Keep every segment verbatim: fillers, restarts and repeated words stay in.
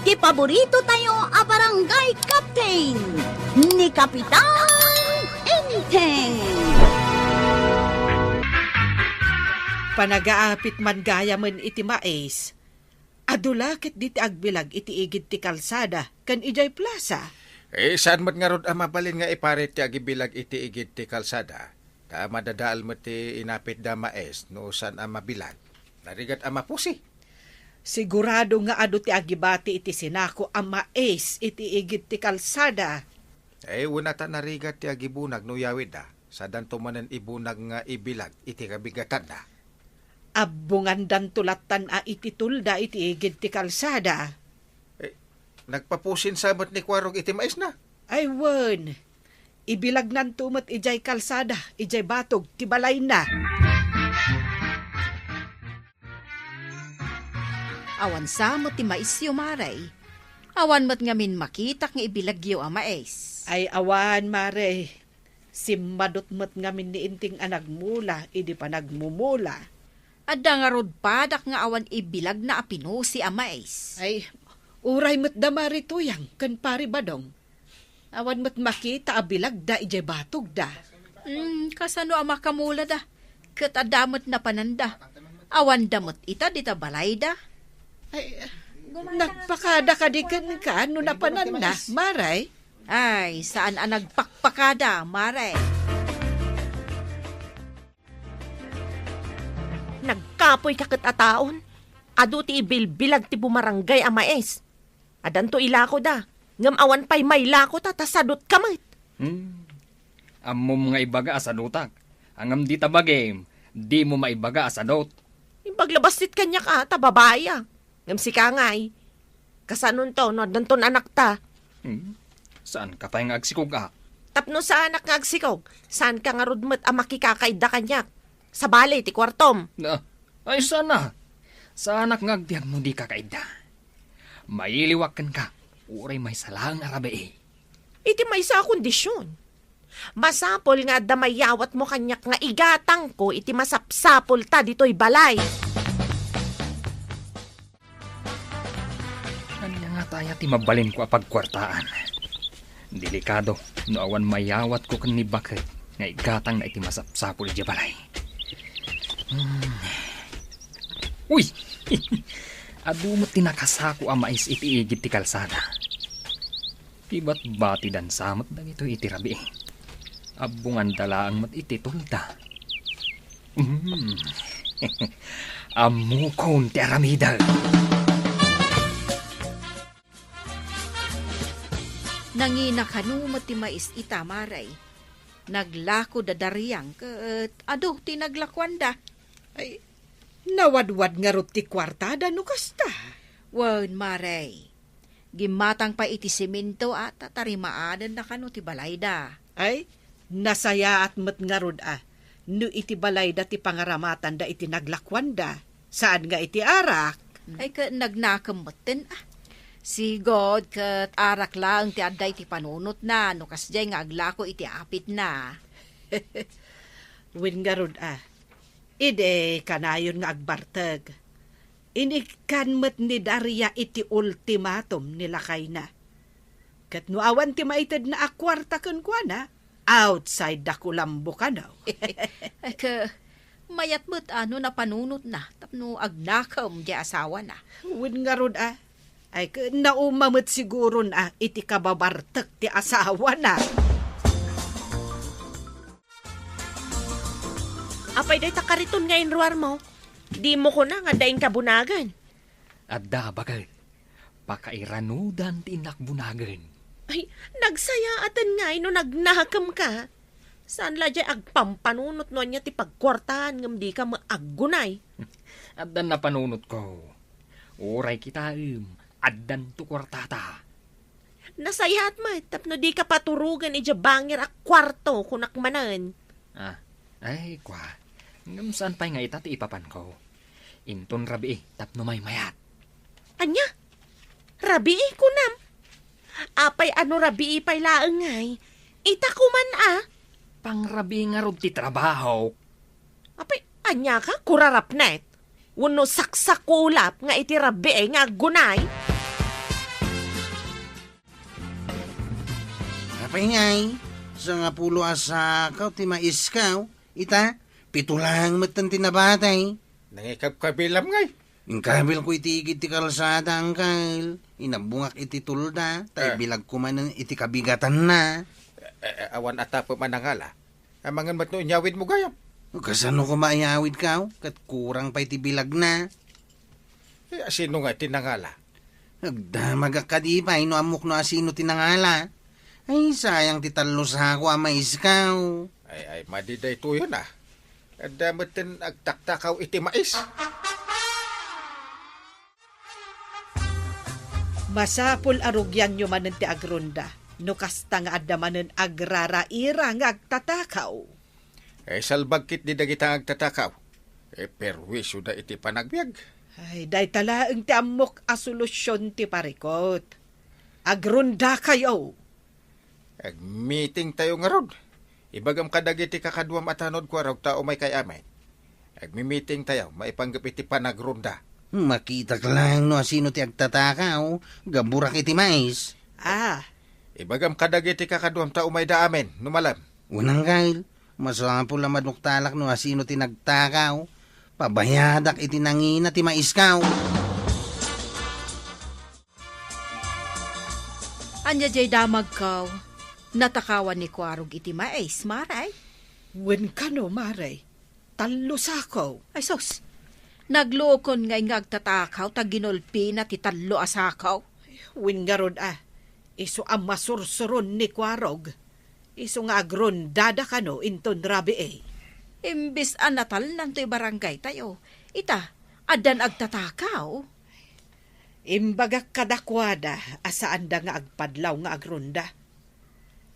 Ti paborito tayo a barangay captain, ni Kapitan Enteng. Panagaapit man gayamen iti mais, adu la ket dita agbilag iti igid ti kalsada ken idiay plasa. Eh, saan met ngarud a mabalin nga iparit ti agibilag iti igid ti kalsada? Ta madadael met ti inapitda mais no saan a mabilag. Narigat a mapusi. Sigurado nga adu ti agibati iti sinako a mais iti igid ti kalsada. Eh, wen a ta narigat ti agibunag no yawidda, sadanto manen ibunag nga ibilag iti kabigatanna. Abbungandanto lattan a iti tolda iti igid ti kalsada. Eh, nagpapusin sa met ni Kuarog iti maisna? Ay, wen. Ibilagnanto met idiay kalsada, idiay batog ti balayna. Awan sa met ti maisyo, Mare. Awan met ngamin makitak nga ibilagyo a mais. Ay, awan, Mare. Simmadut met ngamin ni Enteng a nagmula idi panagmumula. Adda ngarud padak nga awan ibilagna a pinusi a mais. Ay, uray met da Mare Tuyang ken Pare Badong. Awan met makita a bilagda idiay batogda. Hmm, kasano a makamulada? Ket adda met napananda. Awanda met ita dita balayda. Ay, nagpakada kadi kenka no napananda, Mare? Ay, saan a nagpakpakada, Mare. Nagkapoyka ket a taon. Adu ti ibilbilag ti bumarangay a mais. Addanto ilakoda, ngem awan pay mailako ta, ta sadut ka met. Hmm. Ammom nga ibaga a sadutak. Ngem dita bagim, dimo maibaga a sadut. Imbag la bassit kaniak a, ta babai a. Ngem sika ngay, kasanonto no addanton anakta? Hmm. Saanka pay nga agsikog a? Tapno saanak nga agsikog, saanka ngarud met a makikakaidda kaniak. Sabali ti kuartom. Na, ay sana. Saanak nga agbiag no dika kaidda. Mailiwak kenka, uray maysa laeng a rabii. Iti maysa a kondisyon. Masapul nga adda mayawatmo kaniak nga igatangko iti masapsapulta ditoy balay. Ania ngata aya ti mabalinko a pagkuartaan? Delikado no awan mayawatko ken ni baket nga igatangna iti masapsapul idiay balay. Hmm. Uy! Adu met ti nakasako a mais iti igid ti kalsada. Pibatbatidan sa met dagitoy iti rabii. Abbunganda laeng met iti tolda. Mm. Ammokon ti aramidek. Nangina kano met ti mais ita, Mare. Naglako da Dariang ket adu ti naglakuanda. Ay, nawadwad ngarud ti kuartada no kasta? Wen, Mare. Gimmatang pay iti semento a ta tarimaanenna kano ti balayda. Ay, nasayaat met ngarud a no iti balayda ti pangaramatanda iti naglakuanda, saan nga iti arak. Ay, ket nagnakem metten a. Sigud ket arak laeng ti adda iti panunotna no kasdiay nga aglako iti apitna. Wen ngarud a, idi kanayon nga agbartek, inikkan met ni Daria iti ultimatum ni lakayna. Ket no awan ti maitedna a kuarta kenkuana, outside da kulambo kano. Ket mayat met a no napanunotna tapno agnakem diay asawana. Wen ngarud a, ay ket nauma met siguron a iti kababartek ti asawana. Apay dayta kariton nga inruarmo? Dimo kuna nga adda inka bunagen? Adda, baket. Pakairanudan ti innak bunagen. Ay, nagsayaaten ngay no nagnakemka. Saan la diay agpampanunot no ania ti pagkuartaan ngem dika met aggunay. Addan napanunotko. Uray kitaem, addanto kuartata. Nasayaat met tapno dika paturogen idiay bangir a kuarto, kunak manen. Ah, ay, kua. Ngem saan pay nga ita ti ipapanko. Inton rabii tapno maymayat. Ania? Rabii, kunam? Apay a no rabii pay laeng ngay? Ita koman a. Pangrabii ngarud ti trabaho. Apay, ania ka, kurarapnet? Wenno saksakulap nga iti rabii nga aggunay? Pay ngay, sangapulo a sakaw ti maiskaw. Ita, pito lang metten ti nabatay. Nangikabkabilam ngay. Inkabilko iti igid ti kalsada, Angkel. Inabbongak iti tolda, ta Ah. ibilagko manen iti kabigatanna. Eh, eh, awan a tapem a nangala. Amangan met no inyawidmo gayam. Kasano koma iyawidkaw? Ket kurang pay ti bilagna. Eh, asino nga ti nangala? Agdamagak kadi pay no ammok no asino ti nangala. Ay, sayang ti tallo sako a maiskaw. Ay, ay, madi daytoyen a. Adda metten agtaktakaw iti mais. Masapul a rugianyo manen ti agronda, no kasta nga adda manen agraraira nga agtatakaw. Eh, salbag ketdi dagita nga agtatakaw. Eh, perwisioda iti panagbiag. Ay, dayta laeng ti ammok a solusion ti parikut. Agrondakayo. Agmitingtayo ngarud. Ibagam kadagiti kakaduam a tanod, Kuarog, ta umaykay amin. Agmitingtayo maipanggep iti panagronda. Makitak lang no asino ti agtatakaw, gaburak iti mais. Ah. Ibagam kadagiti kakaduam ta umayda amin, no malem. Unang, Kyle, masapul a maduktalak no asino ti nagtakaw. Pabayadak iti nangina ti maiskaw. Ania jay damagko? Natakawan ni Kuarog iti mais, Mare? Wen kano, Mare. Tallo sako. Ay sus, naglukon ngay nga agtatakaw ta ginulpina ti tallo a sako. Wen ngarud a, isu a masursuron ni Kuarog. Isu nga agrondada kano inton rabii. Imbes a natalnan toy barangay tayo, ita, addan agtatakaw. Imbagak kadakuada a saanda nga agpadlaw nga agronda.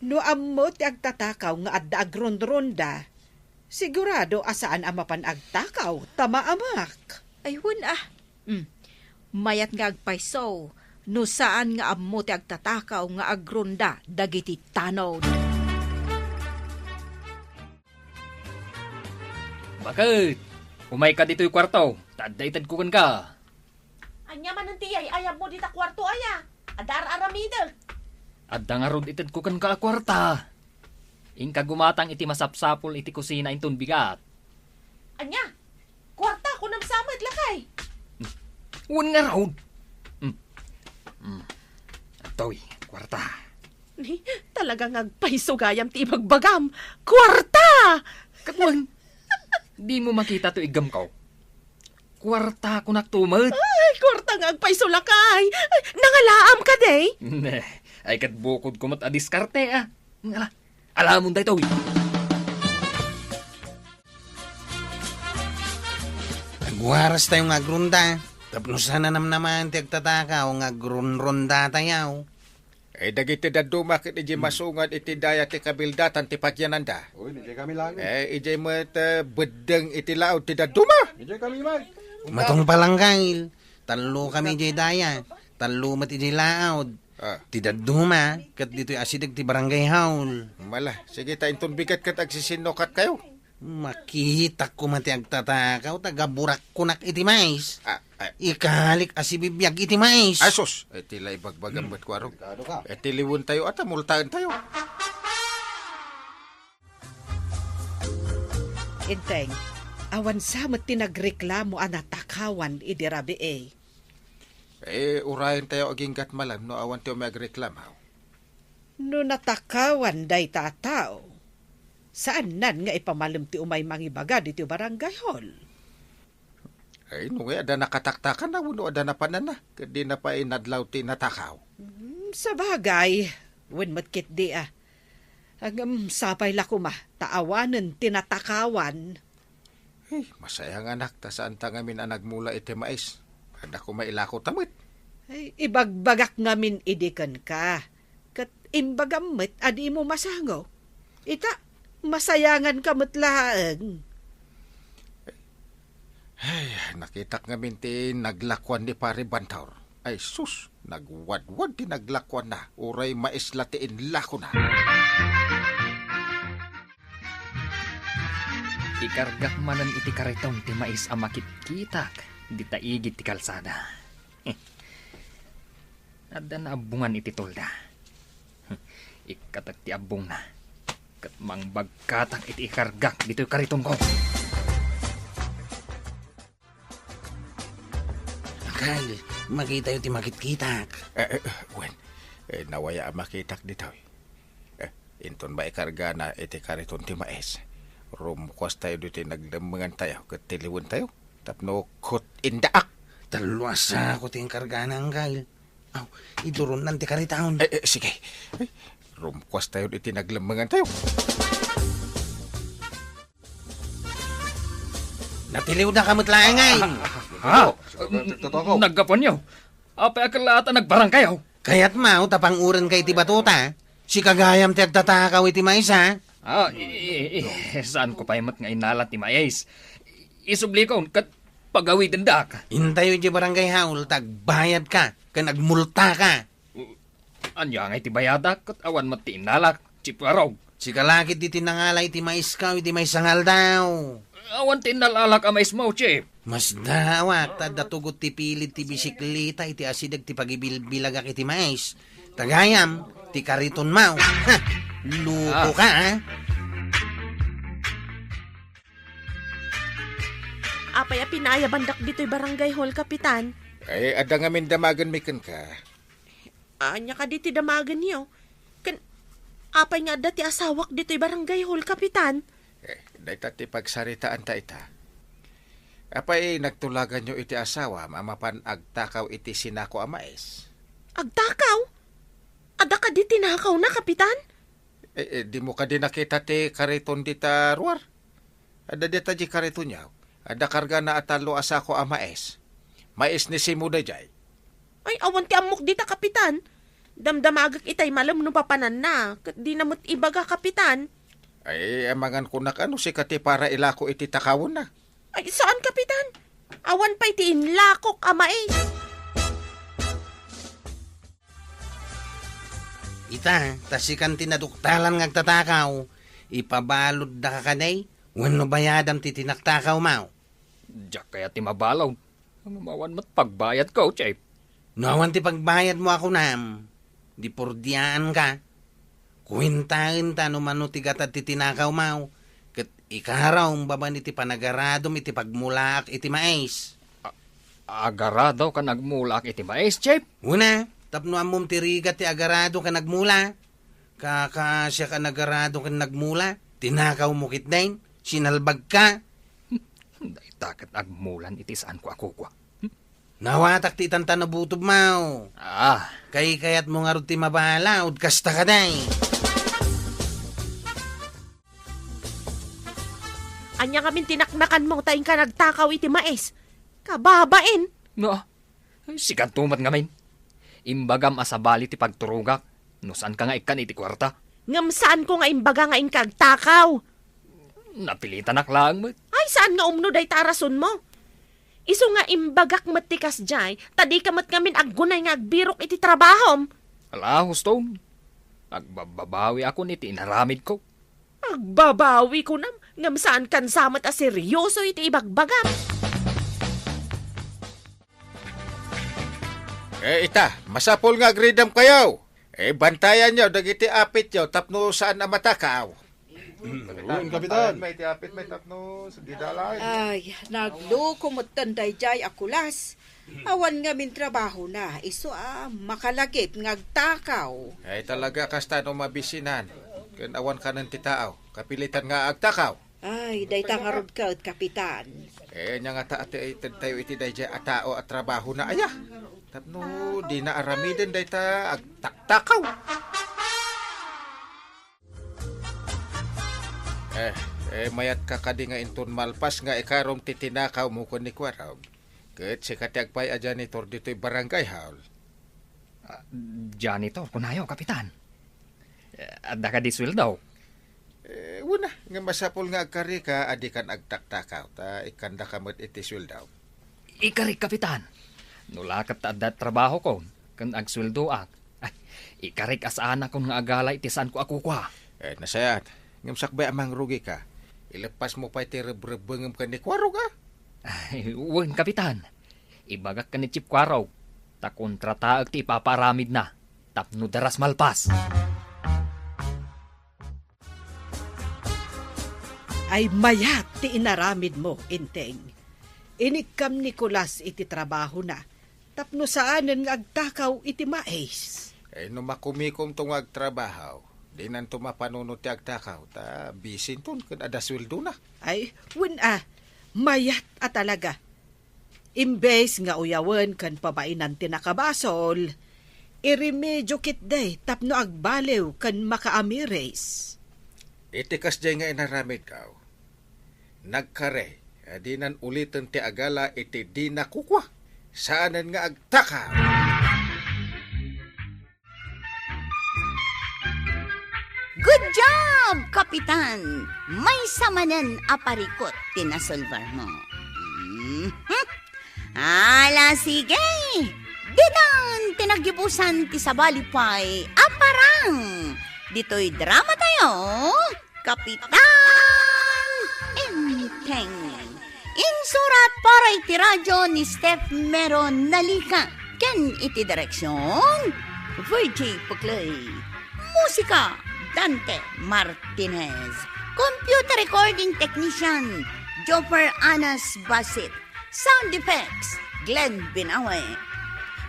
No ammo ti agtatakaw nga adda agronronda, sigurado a saan a mapan agtakaw ta maamak. Ay, wen a. Hmm. Mayat nga agpayso no saan nga ammo ti agtatakaw nga agronda dagiti tanod. Baket, umayka ditoy kuarto, ta adda itedko kenka. Ania manen ti ay-ayabmo dita kuarto aya? Adda ar-aramidek. Adda ngarud itedko kenka a kuarta. Inka gumatang iti masapsapul iti kusina inton bigat. Ania? Kuarta, kunam sa met, lakay. Wen ngarud. Mm. Mm. Adtoy, kuarta. Ni, talaga nga agpayso gayam ti ibagbagam. Kuarta! Ket wen, dimo makita toy iggamko? Kuarta, kunak to met. Ay, kuarta nga agpayso, lakay. Ay, nangalaam kadi? Ne, ay ket bukodko met a diskarte, a. Ngala, alamon daytoy. Agwaras tayo nga agronda. Tapno saan a namnamaen ti agtatakaw nga agronronda tayo. Eh, dagiti dadduma ket idiay masungad iti daya ti kabildatan ti pagyananda. Uy, idiay kami langit. Eh, idiay met, eh, beddeng iti laud ti dadduma. Idiay kami, Mike. Matungpal lang, Kyle. Tallo kami idiay daya. Tallo met idiay laud. Ah. Ti dadduma, ket ditoy asideg ti barangay hall. Mala, sige ta inton bigat ket agsisinnukat kayo. Makitak koma ti agtatakaw, ta gaburak kunak iti mais. Ah, ah. Ikalik a sibibiag iti mais. Asus, iti la ibagbagam met kuarog. Delikado ka. Iti liwen tayo, ata multaen tayo. Inteng, awan sa met ti nagreklamo a natakawan idi rabii. Eh, urayen tayo aginggat malam no awan ti umay agreklamo. No natakawan dayta a tao, saannan nga ipamalem ti umay mangibaga ditoy barangay hall. Ay, no nga adda nakataktakan na, wenno adda napananna, ket di na pay nadlaw ti natakaw. Hmm, sabagay, wen met ketdi a. Ngem sapay la koma, ta awanen ti natakawan. Ay, masayang anak, ta saan ta ngamin a nagmula iti mais. Adda koma ilako ta met. Ay, ibagbagak ngamin idi kenka. Ket imbagam met a dimo masango. Ita, masayangan ka met laeng. Ay, nakitak ngamin ti naglakuan ni Pare Bantaur. Ay sus, nagwadwad ti naglakuanna, uray mais la ti inlakona. Ikargak manen iti kariton ti mais a makitkitak dita igid ti kalsada. Adda naabbongan iti tolda. Ikkatak ti abbongna, ket mangbagkatak iti ikargak ditoy karitonko. Angkel, makitayo ti makitkitak. Eh, eh, eh, wen, eh, nawaya a makitak ditoy. Eh, inton maikargana iti kariton ti mais, rumkuastayo ditoy naglemmengantayo ket tiliwentayo tapno ket indaak. Tallo a sako ti inkargana, Angkel. Aw, iduronnan ti kariton. Eh, eh, sige. Eh, rumkuastayo iti naglemmengantayo. Natiliwda ka met laeng, ay. Ha? Naggapuanyo? Apay a kellaat a nagbarangkayaw? Kayatmo ta pangurenka iti batota? Sika gayam ti agtatakaw iti mais, ha? Ah, i-, i-, i-, saanko pay met nga inala ti mais. Isublikon ket pagawidendak. Intayo idiay barangay hall ta agbayadka ken agmultaka. Ania ngay ti bayadak ket awan met ti innalak, Chief Warog? Sika la ketdi ti nangala iti maisko iti maysa nga aldaw. Awan ti innalalak a maismo, Chief. Masdaawak ta adda tugot ti pilid ti bisikleta iti asideg ti pagibilbilagak iti mais. Ta gayam, ti karitonmo. Ha! Loko ka, ha? Apay a pinayabandak ditoy barangay hall, Kapitan? Ay, adda ngamin damagenmi kenka. Ania kadi ti damagenyo? Ken apay nga adda ti asawak ditoy barangay hall, Kapitan? Eh, dayta ti pagsaritaanta ita. Apay nagtulaganyo iti asawam a mapan agtakaw iti sinako a mais? Agtakaw? Adda kadi tinakawna, Kapitan? Eh, eh, dimo kadi nakita ti kariton dita ruar? Adda dita di karitonyo. Adda kargana a tallo a sako a mais. Mais ni Simo daydiay. Ay, awan ti ammok dita, Kapitan. Damdamagek itay malem no papananna, ket dina met ibaga, Kapitan. Ay, amangan kunak a no sika ti para ilako iti takawenna. Ay, saan, Kapitan. Awan pay ti inlakok a mais. Ita, ta sikan ti naduktalan nga agtatakaw, ipabaloddaka kadi wenno bayadam ti tinaktakawmo? Diak kayat ti mabalod. Ngem awan met pagbayadko, Chief. No awan ti pagbayadmo a kunam, di purdiaanka. Kuentaenta no mano ti gatad ti tinakawmo, ket ikarom babaen iti panagaradom iti pagmulaak iti mais. A-, agarado ken agmulaak iti mais, Chief? Una, tapno ammom ti rigat ti agarado ken agmula. Kaka, siak a nagarado ken nagmula, tinakawmo ketdin, sinalbagka. Dayta ket agmulan iti saanko a kukua. Nawatak ti itanta nabutobmo. Ah. Kaykayatmo ngarud ti mabalod, kasta kadi. Ania ngamin ti naknakanmo ta inka nagtakaw iti mais? Kababain! No, sikanto met ngamin. Imbagam a sabali ti pagturogak, no saanka nga ikkan iti kuarta. Ngem saanko nga imbaga nga inka agtakaw. Napilitanak laeng met. Ay, saan nga umno dayta a rasonmo? Isu nga imbagak met ti kasdiay, ta dika met ngamin aggunay nga agbirok iti trabahom. Ala, Houston, agbabbabawiakon iti inaramidko. Agbabawi kunam, ngem saankan sa met a seryoso iti ibagbagam. Eh, ita, masapul nga agridamkayo. Eh, bantayanyo dagiti apityo tapno saan a matakaw. Wen, Kapitan. Bantayan met iti apit met tapno sugida laeng. Ay, nagloko metten daydiay a kulas. Awan ngamin trabahona, isu a makalagip nga agtakaw. Ay, talaga, kasta no mabisinan ken awan kanen ti tao, kapilitan nga agtakaw. Ay, dayta ngarud ket, Kapitan. Eh, ania ngata ti itedtayo iti daydiay a tao a trabahona, aya? Tapno dina aramiden dayta agtaktakaw. Eh, eh, mayatka kadi nga inton malpas nga ikarom ti tinakawmo ken ni Kuarog, ket sika ti agpay a janitor ditoy barangay hall? Ah, janitor, kunayo, Kapitan. Eh, adda kadi sueldo? Eh, una, nga masapul nga agkarika a dikan agtaktakaw, ta ikkandaka met iti sueldo. Ikarik, Kapitan. No la ket ta adda trabahokon ken agsueldoak, ay, ikarik a saanakon nga agala iti saanko a kukua. Eh, nasayaat. Ngem sakbay a mangrugika, ileppasmo pay ti rebrebbengem ken ni Kuarog, a? Ay, wen, Kapitan. Ibagak ken ni Chief Kuarog, ta kontrataek ti ipapaaramidna tapno daras malpas. Ay mayat ti inaramidmo, Enteng. Inikkam ni Nicolas iti trabahona tapno saanen nga agtakaw iti mais. Eh, no makumikomto nga agtrabaho, dinanto mapanunot ti agtakaw, ta bisinton ken adda sueldona. Ay, wen a, mayat a talaga. Imbes nga uyawen ken pabainan ti nakabasol, irimedyo ketdi tapno agbaliw ken makaamiris. Iti kasdiay nga inaramidko, nagkari a dinan uliten ti agala iti dina kukua. Saanen nga agtakaw. Good job, Kapitan! Maysa manen a parikut ti nasolvermo. Mhm. Ala, sige! Ditan ti naggibusan ti sabali pay a parang ditoy drama tayo, Kapitan Enteng. Insurat para iti radyo ni Steph Mero Nalica ken iti direksyon, Virgie Puclay. Musika, Dante Martinez. Computer recording technician, Joffer Anas Basit. Sound effects, Glenn Binawe.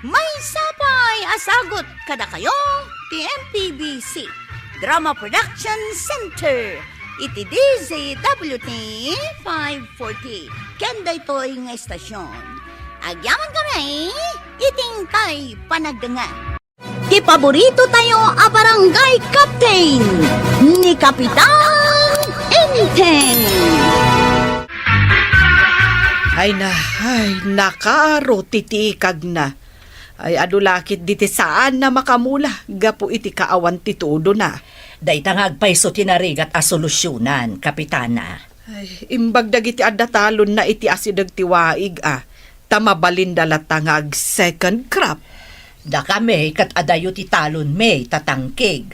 Maysa pay a sagut kadakayo ti M P B C Drama Production Center iti D Z W T five forty ken daytoy nga estasyon. Agyaman kami iti inkay panagdengngeg. Ti paborito tayo a barangay captain, ni Kapitan Enteng. Ay na, ay, nakaro ti tikagna. Ay, adu la ketdi ti saanna makamula gapu iti kaawan ti tudona. Dayta nga agpayso ti narigat a solusionan, Kapitana. Ay, imbag dagiti adda talonna iti asideg ti waig a, ta mabalinda latta nga ag-second crop. Dakami ket adayo ti talonmi ta tangkig.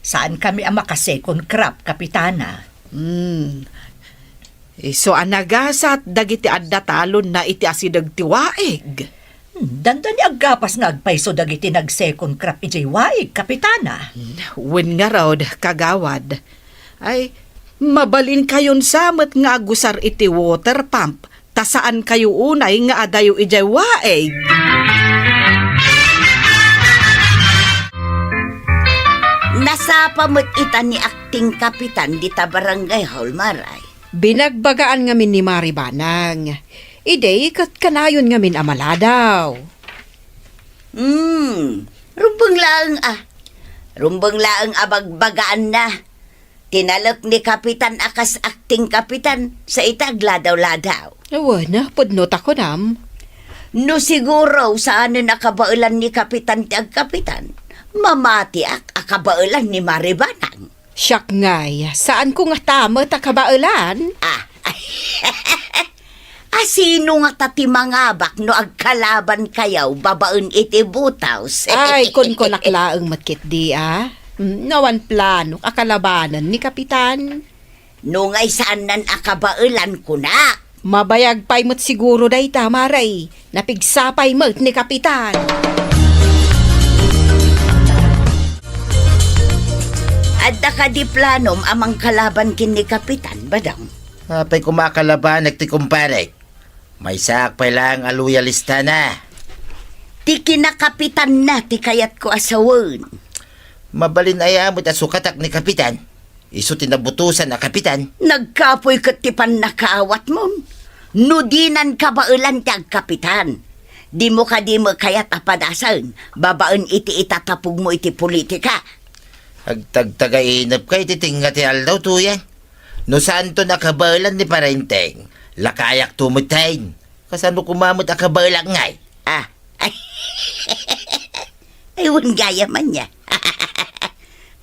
Saankami a maka-second crop, Kapitana. Hmm. Isu a nagasat dagiti adda talonna iti asideg ti waig. Hmm, dandani aggapas nga agpayso dagiti nag-second crop idiay waig, Kapitana. Wen ngarud, kagawad. Ay, mabalinkayon sa met nga agusar iti water pump, ta saankayo unay nga adayo idiay waig. Nasapa met ita ni Acting Kapitan dita Barangay Hall, Maray. Binagbagaan ngamin ni Mari Banang. Idi ket kanayon ngamin a maladaw. Hmm, rumbeng laeng a. Rumbeng laeng a bagbagaanna. Tinalek ni Kapitan a kas Acting Kapitan, sa ita agladaw-ladaw. Wen, pudno ta kunam. No siguro, saanen a kabaelan ni Kapitan ti agkapitan, mamatiak a kabaelan ni Mari Banang. Siak ngay, saanko ngata met a kabaelan? Ah, a sino ngata ti mangabak no agkalabankayo babaen iti butaw? Ay, kunkunak laeng met ketdi, a. Mm, awan planok a kalabanen ni Kapitan. No ngay saannan a kabaelan, kunak. Mabayag pay met siguro dayta, Mari. Napigsa pay met ni Kapitan. Adda kadi planom a mangkalaban ken ni Kapitan, Badong? Apay koma a kalabanek ti kumparek? Maysaak pay laeng a loyalistana. Ti kinakapitanna ti kayatko a sawen. Mabalin aya met a sukatak ni Kapitan? Isu ti nabutosan a kapitan. Nagkapuy ket ti pannakaawatmon. No dinan kabaelan ti agkapitan, dimo kadi met kayat a padasen babaen iti itatapugmo iti politika. Agtagtagainepka iti tengnga ti aldaw, Tuyang. No saanton a kabaelan ni Parenteng, lakayakto metten. Kasano koma met a kabaelak ngay? Ah, ay, ay, wen gayam ania.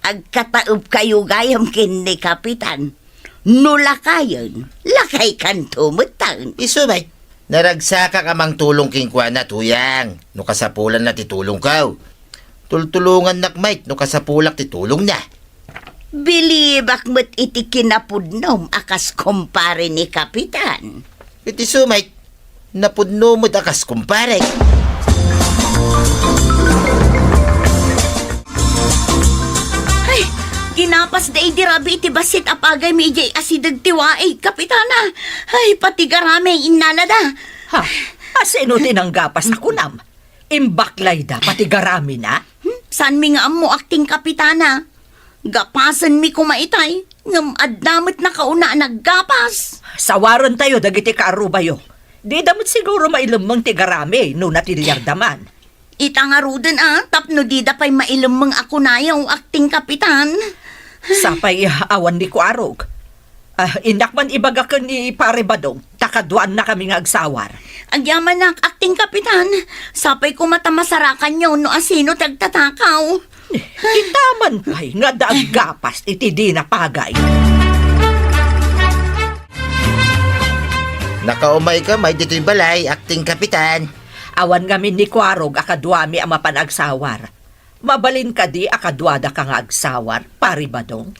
Agkataebkayo gayam ken ni Kapitan. No lakayen, lakaykanto metten. Isu met, naragsakak a mangtulong kenkuana, Tuyang, no kasapulanna ti tulongko. Tultulongannak met no kasapulak ti tulongna. Bilibak met iti kinapudnom a kas kumpare ni Kapitan. Iti isu met, napudno met a kas kumpare. Ay, Napasda idi rabii ti bassit a pagaymi idiay asideg ti waig, Kapitana. Ay, pati garami, innalada. Ha? Asino ti nanggapas a kunam? Imbaklayda pati garamina? Hmm? Saanmi nga ammo, Akting Kapitana. Gapasenmi koma itay, ngem adda met nakauna a naggapas. Sawarentayo dagiti kaarrubayo. Dida met siguro mailemmeng ti garami no natiliarda man. Ita ngaruden a, tapno dida pay mailemmeng a kunayo, Akting Kapitan. Sapay awan ni Kuarog. Ah, innak man ibaga ken ni Pare Badong, ta kaduaannakami nga agsawar. Agyamanak, Akting Kapitan. Sapay koma ta masarakanyo no asino ti agtatakaw. Ita man pay nga adda aggapas iti dina pagay. Nakaumayka met ditoy balay, Akting Kapitan. Awan ngamin ni Kuarog a kaduami a mapan agsawar. Mabalin kadi a kaduadaka nga agsawar, Pare Badong?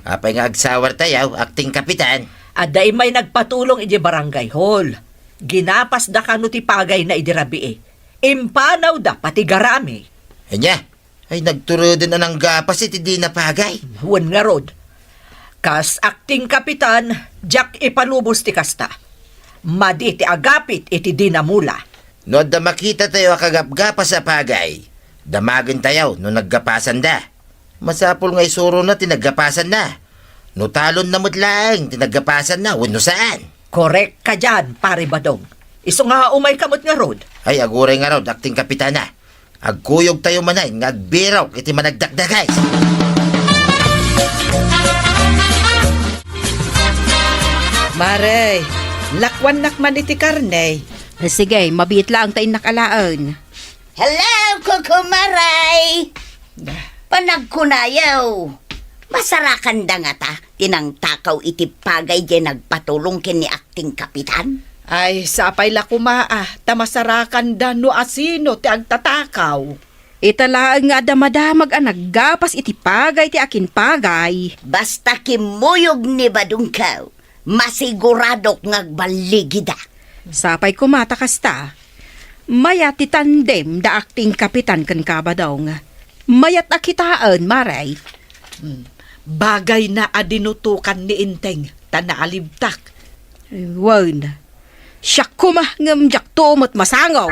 Apay nga agsawartayo, Akting Kapitan? Adda immay nagpatulong idiay barangay hall. Ginapasda kano ti pagayna idi rabii. Impanawda pati garami. Ania? Ay, nagturuden a nanggapas iti dina pagay. Wen ngarud. Kas Akting Kapitan, diak ipalubos ti kasta. Madi ti agapit iti dina mula. No adda makitatayo a kagapgapas a pagay, damagentayo no naggapasanda. Masapul nga isurona ti naggapasanna. No talonna met laeng ti naggapasanna wenno saan. Korek ka dian, Pare Badong. Isu nga umayka met ngarud. Ay, aguray ngarud, Akting Kapitana. Agkuyogtayo manen nga agbirok iti managdakdakes. Mare, lakuannak man iti karne. Sige, mabiit laeng ta innak alaen. Hello, kukumaray! Panagkunayo, masarakanda ngata ti nangtakaw iti pagay diay nagpatulong ken ni Akting Kapitan? Ay, sapay la koma a, ta masarakanda no asino ti agtatakaw. Ita laeng nga adda madamag a naggapas iti pagay ti akinpagay. Basta kimmuyog ni Badongko, masiguradok nga agballigida. Sapay koma ta kasta. Mayat ti tandem da Akting Kapitan ken Kabadong. Mayat a kitaen, Mare. Hmm. Bagayna a dinutokan ni Enteng, ta naalibtak. Wen, siak koma ngem diakto met masango.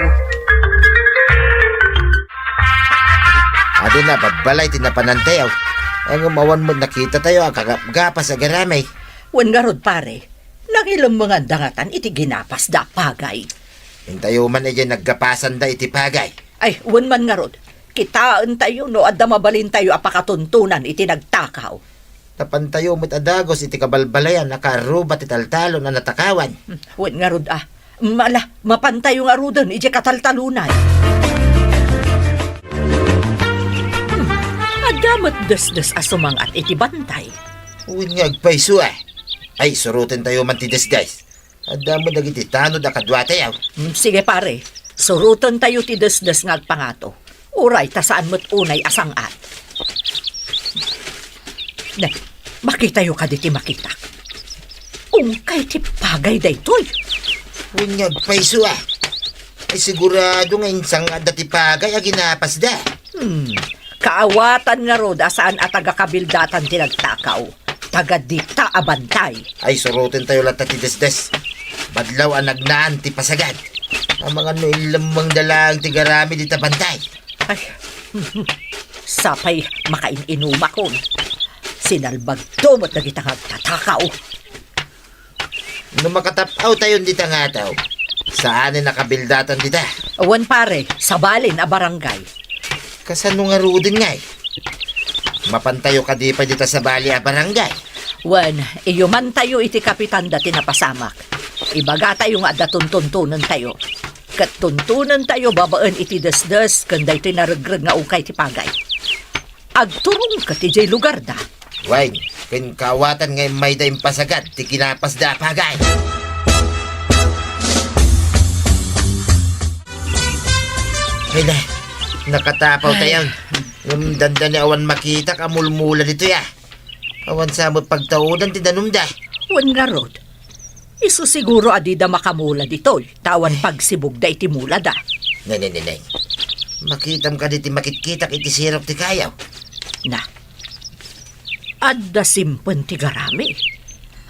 Adina babbalay ti napanantayo. Ngem awan met nakitatayo a kagapgapas a garami. Wen ngarud, pare, nangilemmenganda ngatan iti ginapasda a pagay. Intayo man idiay naggapasanda iti pagay. Ay, wen man ngarud, kitaentayo no adda mabalintayo a pakatuntonan iti nagtakaw. Napantayo met a dagus iti kabalbalayan a kaarruba ti taltalon a natakawan. Hmm, wen ngarud a. Mala, mapantayo ngaruden idiay kataltalonay. Hmm, adda met desdes a sumangat iti bantay. Wen nga agpayso a. Ay, surotentayo man ti desdes. Adda met dagiti tanod a kaduatayo. Mm, sige, pare. Surotentayo ti desdes nga agpangato. Uray ta saan met unay a sang-at. Ne, makitayo kadi ti makitak. Ungkay ti pagay daytoy. Wen nga agpayso a. Ay, sigurado nga insang-atda ti pagay a ginapasda. Hmm. Kaawatan ngarud a saan a taga-kabildatan ti nagtakaw. Taga dita a bantay. Ay, surotentayo latta ti desdes. Badlaw a nagnaan ti pasagad. Amangan no inlemmengda laeng ti garami dita bantay. Ay, sapay makain-inumakon. Sinalbagto met dagita nga agtatakaw. No makatap-awtayon dita nga ataw, saanen a kabildatan dita. Awan, pare, sabalin a barangay. Kasano ngaruden ngay? Mapantayo kadi pay dita sabali a barangay? Wen, iyumantayo iti kapitanda ti napasamak. Ibagatayo nga adda tuntuntonentayo. Ket tuntonentayo babaen iti desdes ken daytoy naregreg nga ungkay ti pagay. Agturong ket idiay lugarda. Wen, ken kaawatan nga immayda impasagad ti kinapasda a pagay. Ay na, nakatapawtayon. Ay. Ngem dandani awan makitak a mulmula ditoy a. Awan sa met pagtaudan ti danumda. Wen ngarud. Isu siguro a dida makamula ditoy, ta awan pagsibugda iti mulada. Nay, nay, nay, nay. Makitam kadi ti makitkitak iti sirok ti kayo? Na. Adda simpen ti garami.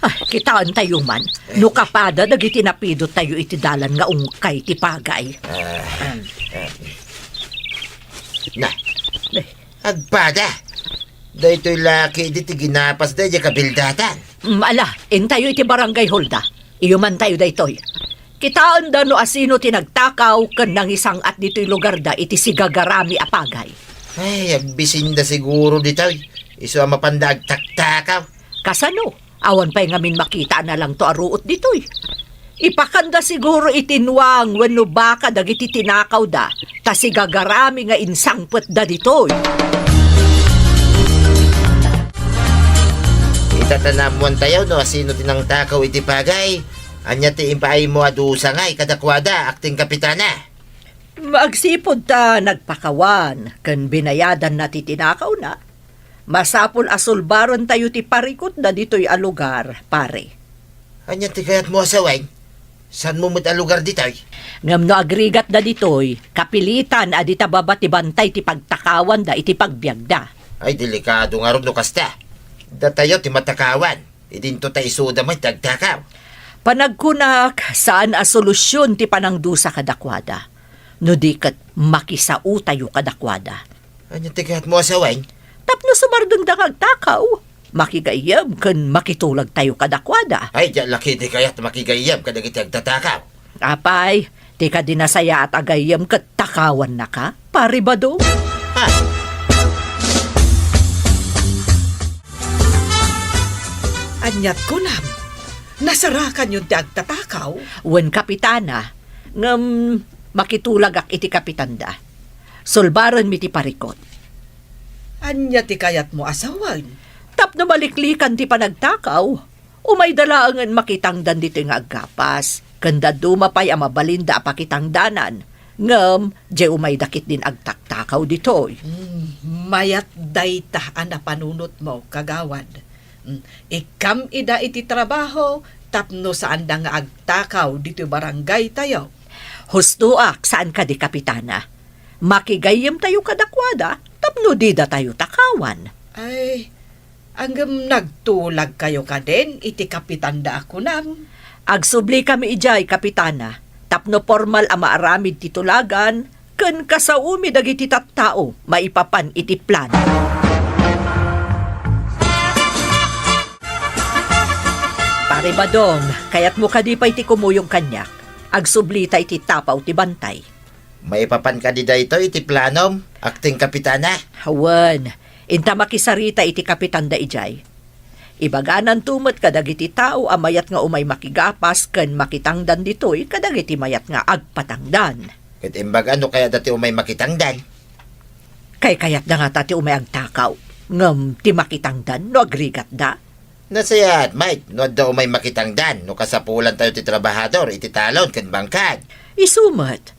Ah, kitaentayo man, no kapada dagiti napidottayo iti dalan nga ungkay ti pagay. Ah, ah. Na, eh, agpada. Daytoy la ketdi ti ginapasda idiay kabildatan. Mm, ala, intayo iti barangay hallda. Iyumantayo daytoy. Kitaenda no asino ti nagtakaw ken nangisang-at ditoy lugarda iti sigagarami a pagay. Ay, agbisinda siguro ditoy. Isu a mapanda agtaktakaw. Kasano? Awan pay ngamin makita a nalangto a ruot ditoy. Ipakanda siguro iti nuang wenno baka dagiti tinakawda, ta sigagarami nga insangpetda ditoy. Ita ta naammoantayo no asino ti nangtakaw iti pagay. Ania ti impaaymo a dusa ngay kadakuada, Akting Kapitana? Agsipud ta nagpakawan ken binayadanna ti tinakawna, masapul a sulbarentayo ti parikutda ditoy a lugar, pare. Ania ti kayatmo a sawen? Saanmo met a lugar ditoy? Ngem no agrigatda ditoy, kapilitan a dita baba ti bantay ti pagtakawanda iti pagbiagda. Ay, delikado ngarud no kasta. Datayo ti matakawan. Idinto ta isuda met ti agtakaw. Panagkunak, saan a solusyon ti panangdusa kadakuada. No di ket makisaotayo kadakuada. Ania ti kayatmo a sawen? Tapno sumardengda nga agtakaw, makigayyem ken makitulagtayo kadakuada. Ay, diak la ketdi kayat makigayyem kadagiti agtatakaw. Apay, ti kadi nasayaat a gayyem ket takawannaka, Pare Badong? Ha? Ania't kunam, nasarakanyon ti agtatakaw? Wen, Kapitana, ngem makitulagak iti kapitanda. Sulbarenmi ti parikut. Ania ti kayatmo a sawen? Tapno maliklikan ti panagtakaw, umayda laengen makitangdan ditoy nga aggapas, ken dadduma pay a mabalinda a pakitangdanan, ngem diay umayda ketdin agtaktakaw ditoy. Hmm, mayat dayta a napanunotmo, kagawad. Hmm, ikkam ida iti trabaho tapno saanda nga agtakaw ditoy barangaytayo. Hustoak, saan kadi, Kapitana? Makigayyemtayo kadakuada tapno didatayo takawan. Ay, ngem nagtulagkayo kadin iti kapitanda a kunam? Agsublikami idiay, Kapitana, tapno pormal a maaramid ti tulagan ken kasaomi dagiti tattao maipapan iti plano. Pare Badong, kayatmo kadi pay ti kumuyog kaniak? Agsublita iti tapaw ti bantay. Maipapan kadi daytoy iti planom, Akting Kapitana? Wen, inta makisarita iti kapitanda idiay. Ibagananto met kadagiti tao a mayat nga umay makigapas ken makitangdan ditoy kadagiti mayat nga agpatangdan. Ket imbaga no kayatda ti umay makitangdan. Kaykayatda ngata ti umay agtakaw, ngem ti makitangdan no agrigatda? Nasayaat met no adda umay makitangdan no kasapulantayo ti trabahador iti talon ken bangkad. Isu met,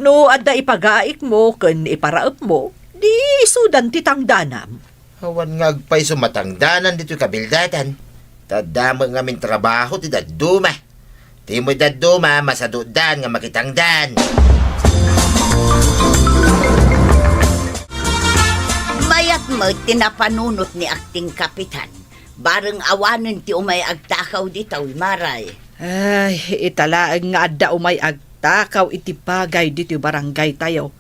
no adda ipagaikmo ken iparaepmo, di isudan ti tangdanam. Awan nga agpayso matangdanan ditoy kabildatan. Ta adda met ngamin trabaho ti dadduma. Ti umay dadduma, masadudan nga makitangdan. Mayat met ti napanunot ni Akting Kapitan. Bareng awanen ti umay agtakaw ditoy, Maray. Ay, ita laeng nga adda umay agtakaw iti pagay ditoy barangaytayo.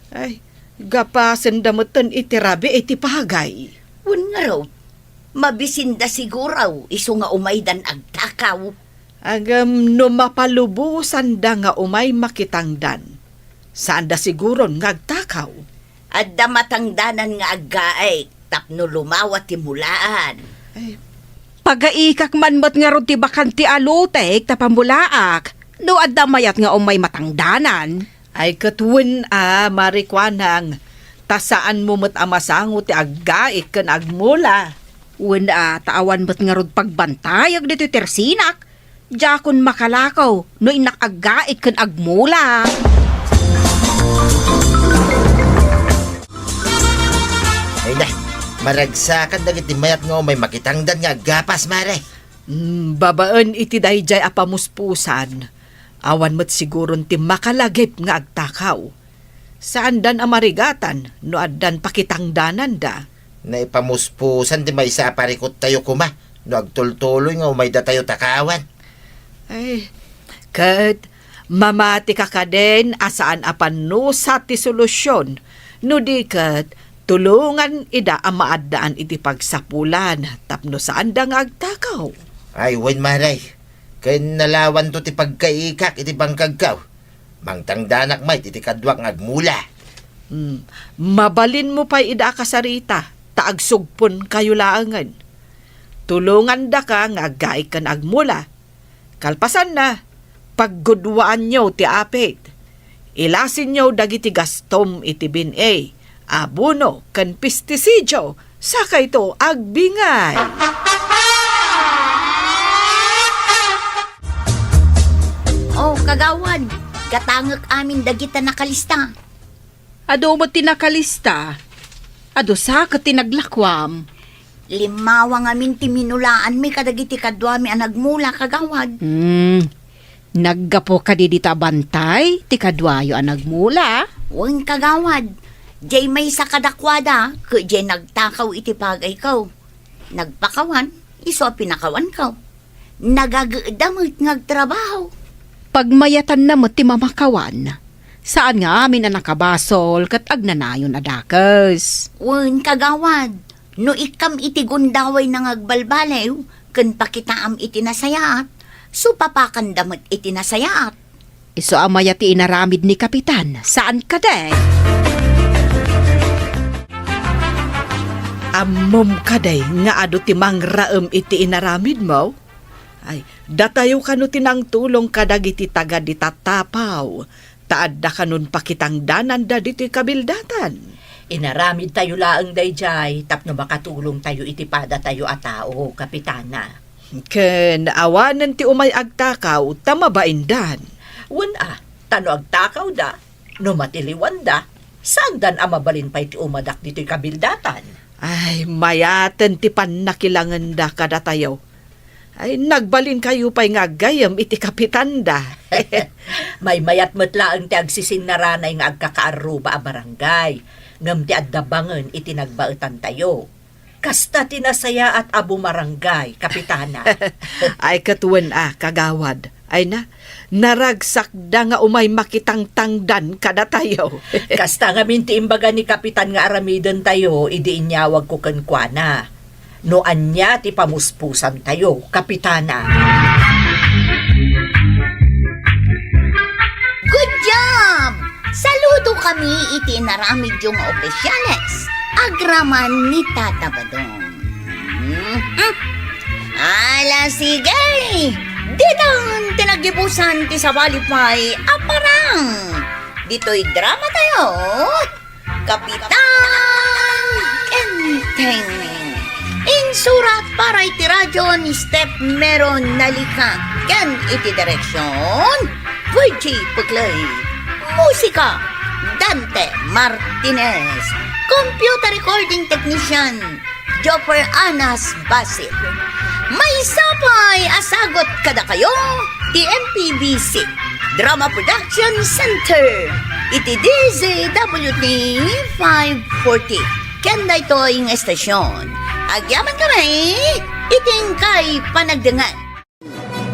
Ay, gapasenda metten iti rabii ti pagay. Wen ngarud, mabisinda siguro isu nga umaydan agtakaw. Ngem no mapalubosanda nga umay makitangdan, saanda siguron nga agtakaw. Adda matangdanan nga aggaik tapno lumawa ti mulaan. Ay. Pagaikak man met ngarud ti bakanti a lotek ta pamulaak no adda mayat nga umay matangdanan. Ay, ket wen a, Mari Kuanang, ta saanmo met a masango ti aggaik ken agmula. Wen a, ta awan met ngarud pagbantayek ditoy tersinak. Diakon makalakaw no innak aggaik ken agmula. Ay na, maragsakan dagiti mayat nga umay makitangdan nga aggapas, Mare. Mm, babaen iti daydiay a pamuspusan, awan met siguron ti makalagip nga agtakaw. Saandan a marigatan no addan pakitangdananda. Naipamuspusan ti maysa a parikuttayo koma no agtultuloy nga umay datayo takawan. Ay, ket mamati ka kadin a saan a pannusa ti solusion, no di ket tulongan ida a maaddaan iti pagsapulan tapno saanda nga agtakaw. Ay, wen, Maray, ken nalawanto ti pagkaikak iti bangkagko. Mangtangdanak met iti kaduak nga agmula. Hmm, mabalinmo pay ida a kasarita, ta agsugponkayo laengen. Tulongandaka nga aggaik ken agmula. Kalpasanna, pagguduaanyo ti apit. Ilasinyo dagiti gastom iti bin-i, abono, ken pestisidio, sakayto agbingay. Oh, kagawad, gatangek amin dagita nakalista. Adu met ti nakalista. Adu sa ket ti naglakuam. Limmawa ngamin ti minulaanmi kadagiti kaduami a nagmula, kagawad. Hmm. Naggapu kadi dita bantay ti kaduayo a nagmula? Wen, kagawad. Diay maysa kadakuada, ket diay nagtakaw iti pagayko. Nagpakawan, isu a pinakawanko. Nagagedda met nga agtrabaho. Pagmayatanna met ti mamakawan. Saan nga amin a nakabasol ket agnanayon a dakes. Wen, kagawad, no ikkam iti gundawayna nga agbalbaliw ken pakitaam iti nasayaat, supapakanda met iti nasayaat. Isu a mayat ti inaramid ni Kapitan, saan kadi? Ammom kadi nga adu ti mangraem iti inaramidmo? Ay, datayo kano ti nangtulong kadagiti taga dita Tapao, ta adda kanon pakitangdananda ditoy kabildatan. Inaramidtayo laeng daydiay tapno makatulongtayo iti padatayo a tao, Kapitana. Ken awanen ti umay agtakaw ta mabaindan. Wen a, ta no agtakawda, no matiliwanda, saandan a mabalin pay ti umadak ditoy kabildatan. Ay, mayaten ti pannakilangenda kadatayo. Ay, nagbalinkayo pay nga aggayyem iti kapitanda. Maymayat met laeng ti agsisinnarana nga agkakaarruba a barangay, ngem ti adda bangen iti nagbaetantayo. Kasta ti nasayaat a bumarangay, Kapitana. Ay, ket wen a, kagawad. Ay na, naragsakda nga umay makitangtangdan kadatayo. Kasta ngamin ti imbaga ni Kapitan nga aramidentayo idi inyawagko kenkuana. No ania ti pamuspusantayo, Kapitana. Good job! Saludo kami iti inaramidyo nga opisyales. Agraman ni Tata Badong. Mhm. Ala, sige! Ditan ti naggibusan ti sabali pay a parang ditoy drama tayo. Kapitan Enteng. Insurat para iti radyo ni Steph Meron Nalica ken iti direksyon, Virgie Puclay. Musika, Dante Martinez. Computer recording technician, Jopper Anas Basit. Maysa pay a sagut kadakayo ti M P B C Drama Production Center iti D Z W T five forty. Ken daytoy nga estasyon, agyaman kami iti inkay panagdengngeg.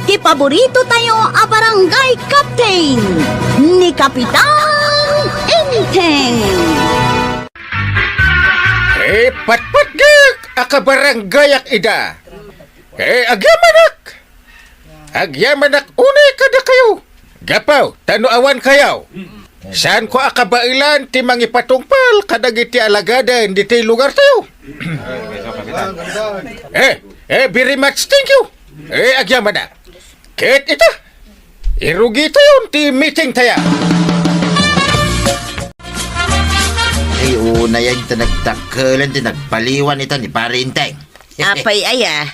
Ti paborito tayo a barangay captain, ni Kapitan Enteng. Eh, patpatgek a kabaranggayak ida. Eh, agyamanak. Agyamanak unay kadakayo. Gapu ta no awan kayo, saanko a kabaelan ti mangipatungpal kadagiti alagaden ditoy lugartayo. Eh, eh, very much thank you. Eh, agyamanak. Ket ita, irugitayon ti meeting tayo. Ay, unayen ta nagdakkelan ti nagpaliwan ita ni Pare Enteng. Apay aya?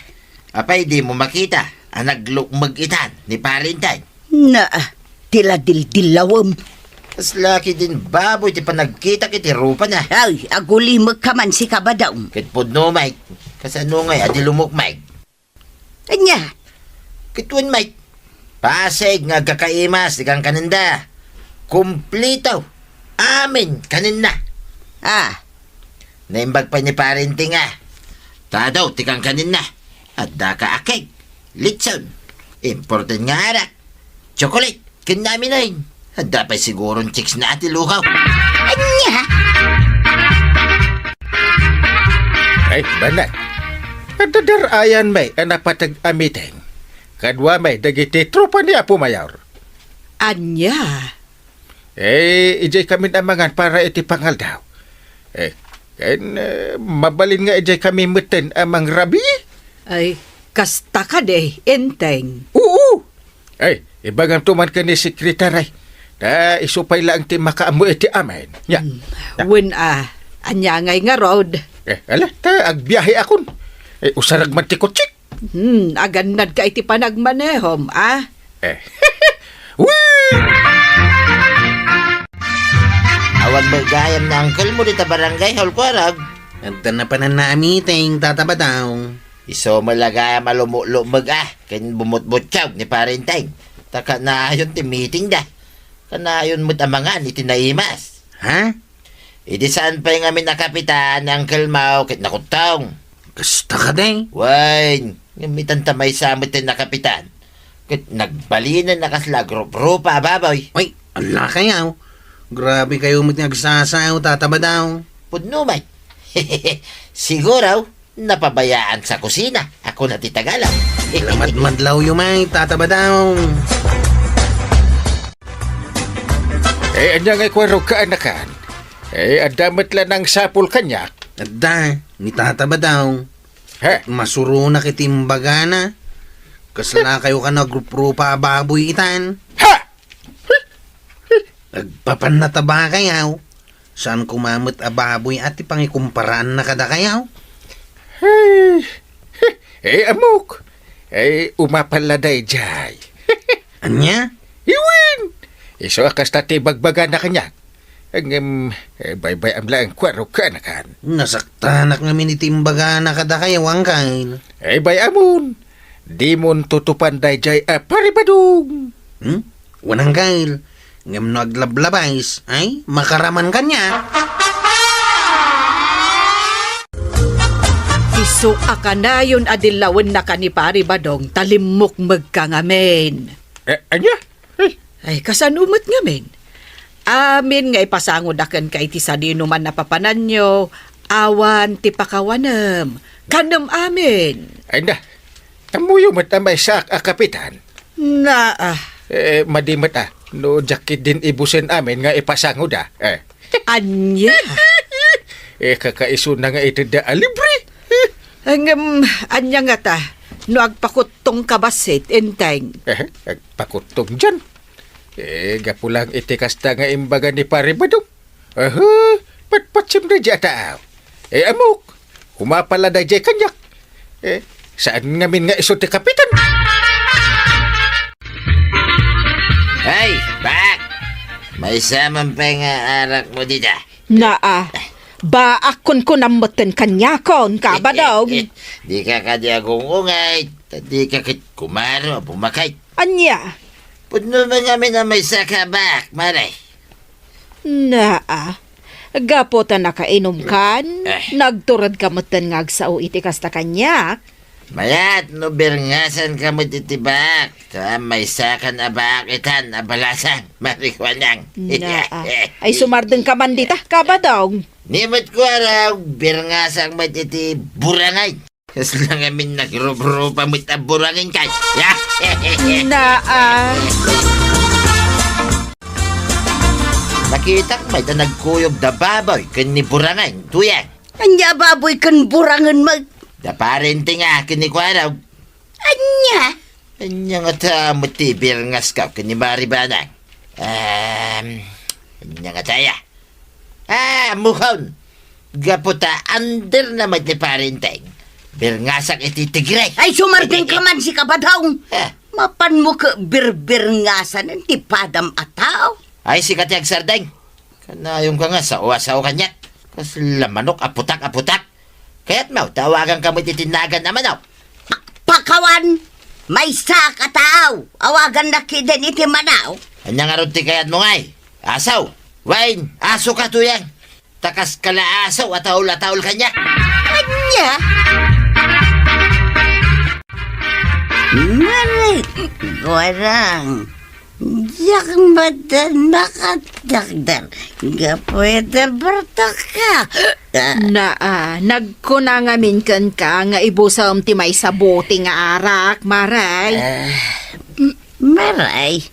Apay, dimo makita a naglukmeg itan ni Pare Enteng? Na, ti la dildillawem. Kasla ketdin baboy ti panagkitak iti rupana. Ay, agulimekka man, sika, Badong. Ket pudno, Mike. Kasano ngay a di lumukmeg? Ania? Ket wen, Mike. Pasig nga agkakaimas ti kankanenda. Kumplito. Amin kanenna. Ah. Naimbag pay ni Pare Enteng a. Tadaw ti kankaninna. Addaka a cake, litson, imported nga arak, chocolate, ken aminain. Adda pay siguron chicks na a ti lukaw. Ania? Ay, banag. Adda dar-ayan met a napateg a meeting. Kadua met dagiti tropa ni Apo Mayor. Ania? Eh, idiay kamin a mangan para iti pangaldaw. Eh, ken, eh, mabalin nga idiay kami metten a mangrabi? Ay, kasta kadi, Enteng? Oo. Ay, ibagamto man ken ni Sekretary. Ta isu pay laeng ti makaammo iti amin. Ya. Hmm. Ya. Wen a, ania ngay ngarud? Eh, ala, ta agbiahekon. Eh, usarek man ti kotsek. Hmm, agannadka iti panagmanehom, a? Eh. Wee! Awan met gayam ni uncle mo dita barangay hall, Kuarog. Adda napananna a meeting, Tata Badong. Isu met la gayam a lumulumeg, a, ken bumutbutkaw ni Pare Enteng. Ta kanayon ti meetingda. Kanayon met a mangan iti naimas. Ha? Idi saan pay ngamin a kapitan ni Uncle Mau ket nakuttong. Kasta kadi? Wen, ngem itan ta maysa met ti nakapitan. Ket nagbalinen a kasla agruprupa a baboy. Ay, ala kayo. Grabe kayo met nga agsasao, Tata Badong. Pudno met. Siguro, napabayaan sa kusina. Ako na ti Tagalog. Lamadmadlaw yu met, Tata Badong. Eh, ania ngay Kuarog, kaanakan? Eh, adda met la nangsapul kaniak. Adda, ni Tata Badong. He? Masuronak iti imbagana. Kasla kayo kan agruprupa a baboy itan. Ha! Agpapanna ta ba kayo? Saan koma met a baboy a ti pangikumparaanna kadakayo? Hey! Eh, ammok! Eh, umapal la daydiay. Ania? Iwen! Isu a kasta ti bagbagana kaniak. Ngem, eh, baybay-am laeng Kuarog, kaanakan. Nasaktanak ngamin iti imbagana kadakayo, Uncle. Eh, bay-amon. Dimon tutupan daydiay a Pare Badong. Hmm? Wen, Uncle. Ngem no aglablabas, ay, makaraman kaniak. Isu a kanayon a dillawennaka ni Pare Badong, ta limmukmegka ngamin. Eh, ania? Ay. Ay, kasano met ngamin? Amin nga ipasangoda kenka iti sadinoman a papananyo, awan ti pakawanem. Kanem amin. Ay, na. Ammoyo met a maysaak a kapitan. Naa. Eh, madi met a. No diak ketdin ibusen amin nga ipasangoda. Eh. Ania? Eh, kakaisuna nga itedda a libre. Ngem, ania ngata? No agpakuttongka bassit, Enteng. Eh, agpakuttong dian. Eh, gapu lang iti kasta nga imbaga ni Pare Badong. Aha, patpatsim daydiay a taaw. Eh, ammok, umapal la daydiay kaniak. Eh, saan ngamin nga isu ti kapitan? Hey, Bak! Maysa man pay nga arak mo dita. Naa, baak kunkunam metten kaniakon, Kabadong. Dika kadi agungungay, ta dika ket kumaro a bumakay. Ania? Pudno man ngamin a maysaka, Bak, mare. Naa, gapu ta nakainumkan, Eh. nagturedka metten nga agsao iti kasta kaniak. Mayat no birngasanka met iti baak, ta maysakan a baak itan a balasang marihuanang. Naa. Ay, sumardengka man dita, Kabadong. Ni met kuarog, birngasak met iti burangay. Kasla ngamin nagrubrupa met a burangin kay. Naa. Nakitak met a nagkuyog da baboy ken ni burangin, tuyang. Ania a baboy ken burangin met? Da parente nga ken ni kuarog. Ania? Ania ngata met ti birngaska ken ni Maribanang? Em, ania ngata aya? Ah, ammokon. Gapu ta under na met ni parenteng. Birngasak iti tigre. Ay, sumardengka man, Kabadong. Ah. Mapanmo ket birbirngasan ti padam a tao. Ay, sika ti agsardeng. Kanayonka nga sao a sao kaniak. Kasla manok a putak a putak. Kayatmo ta awaganka met iti nagan a manok? Pakawan! Maysaak a tao! Awagannak ketdin iti manok! Ania ngarud ti kayatmo ngay? Aso? Wen, asoka, tuyang? Ta kas kalaasaw a taul a taul kaniak. Ania? Mari, Guarang, diak met makadakder gapu iti bartekka. Naa, nagkuna ngamin kenka nga ibusem ti maysa bote nga arak, Mari. Ah, Mari,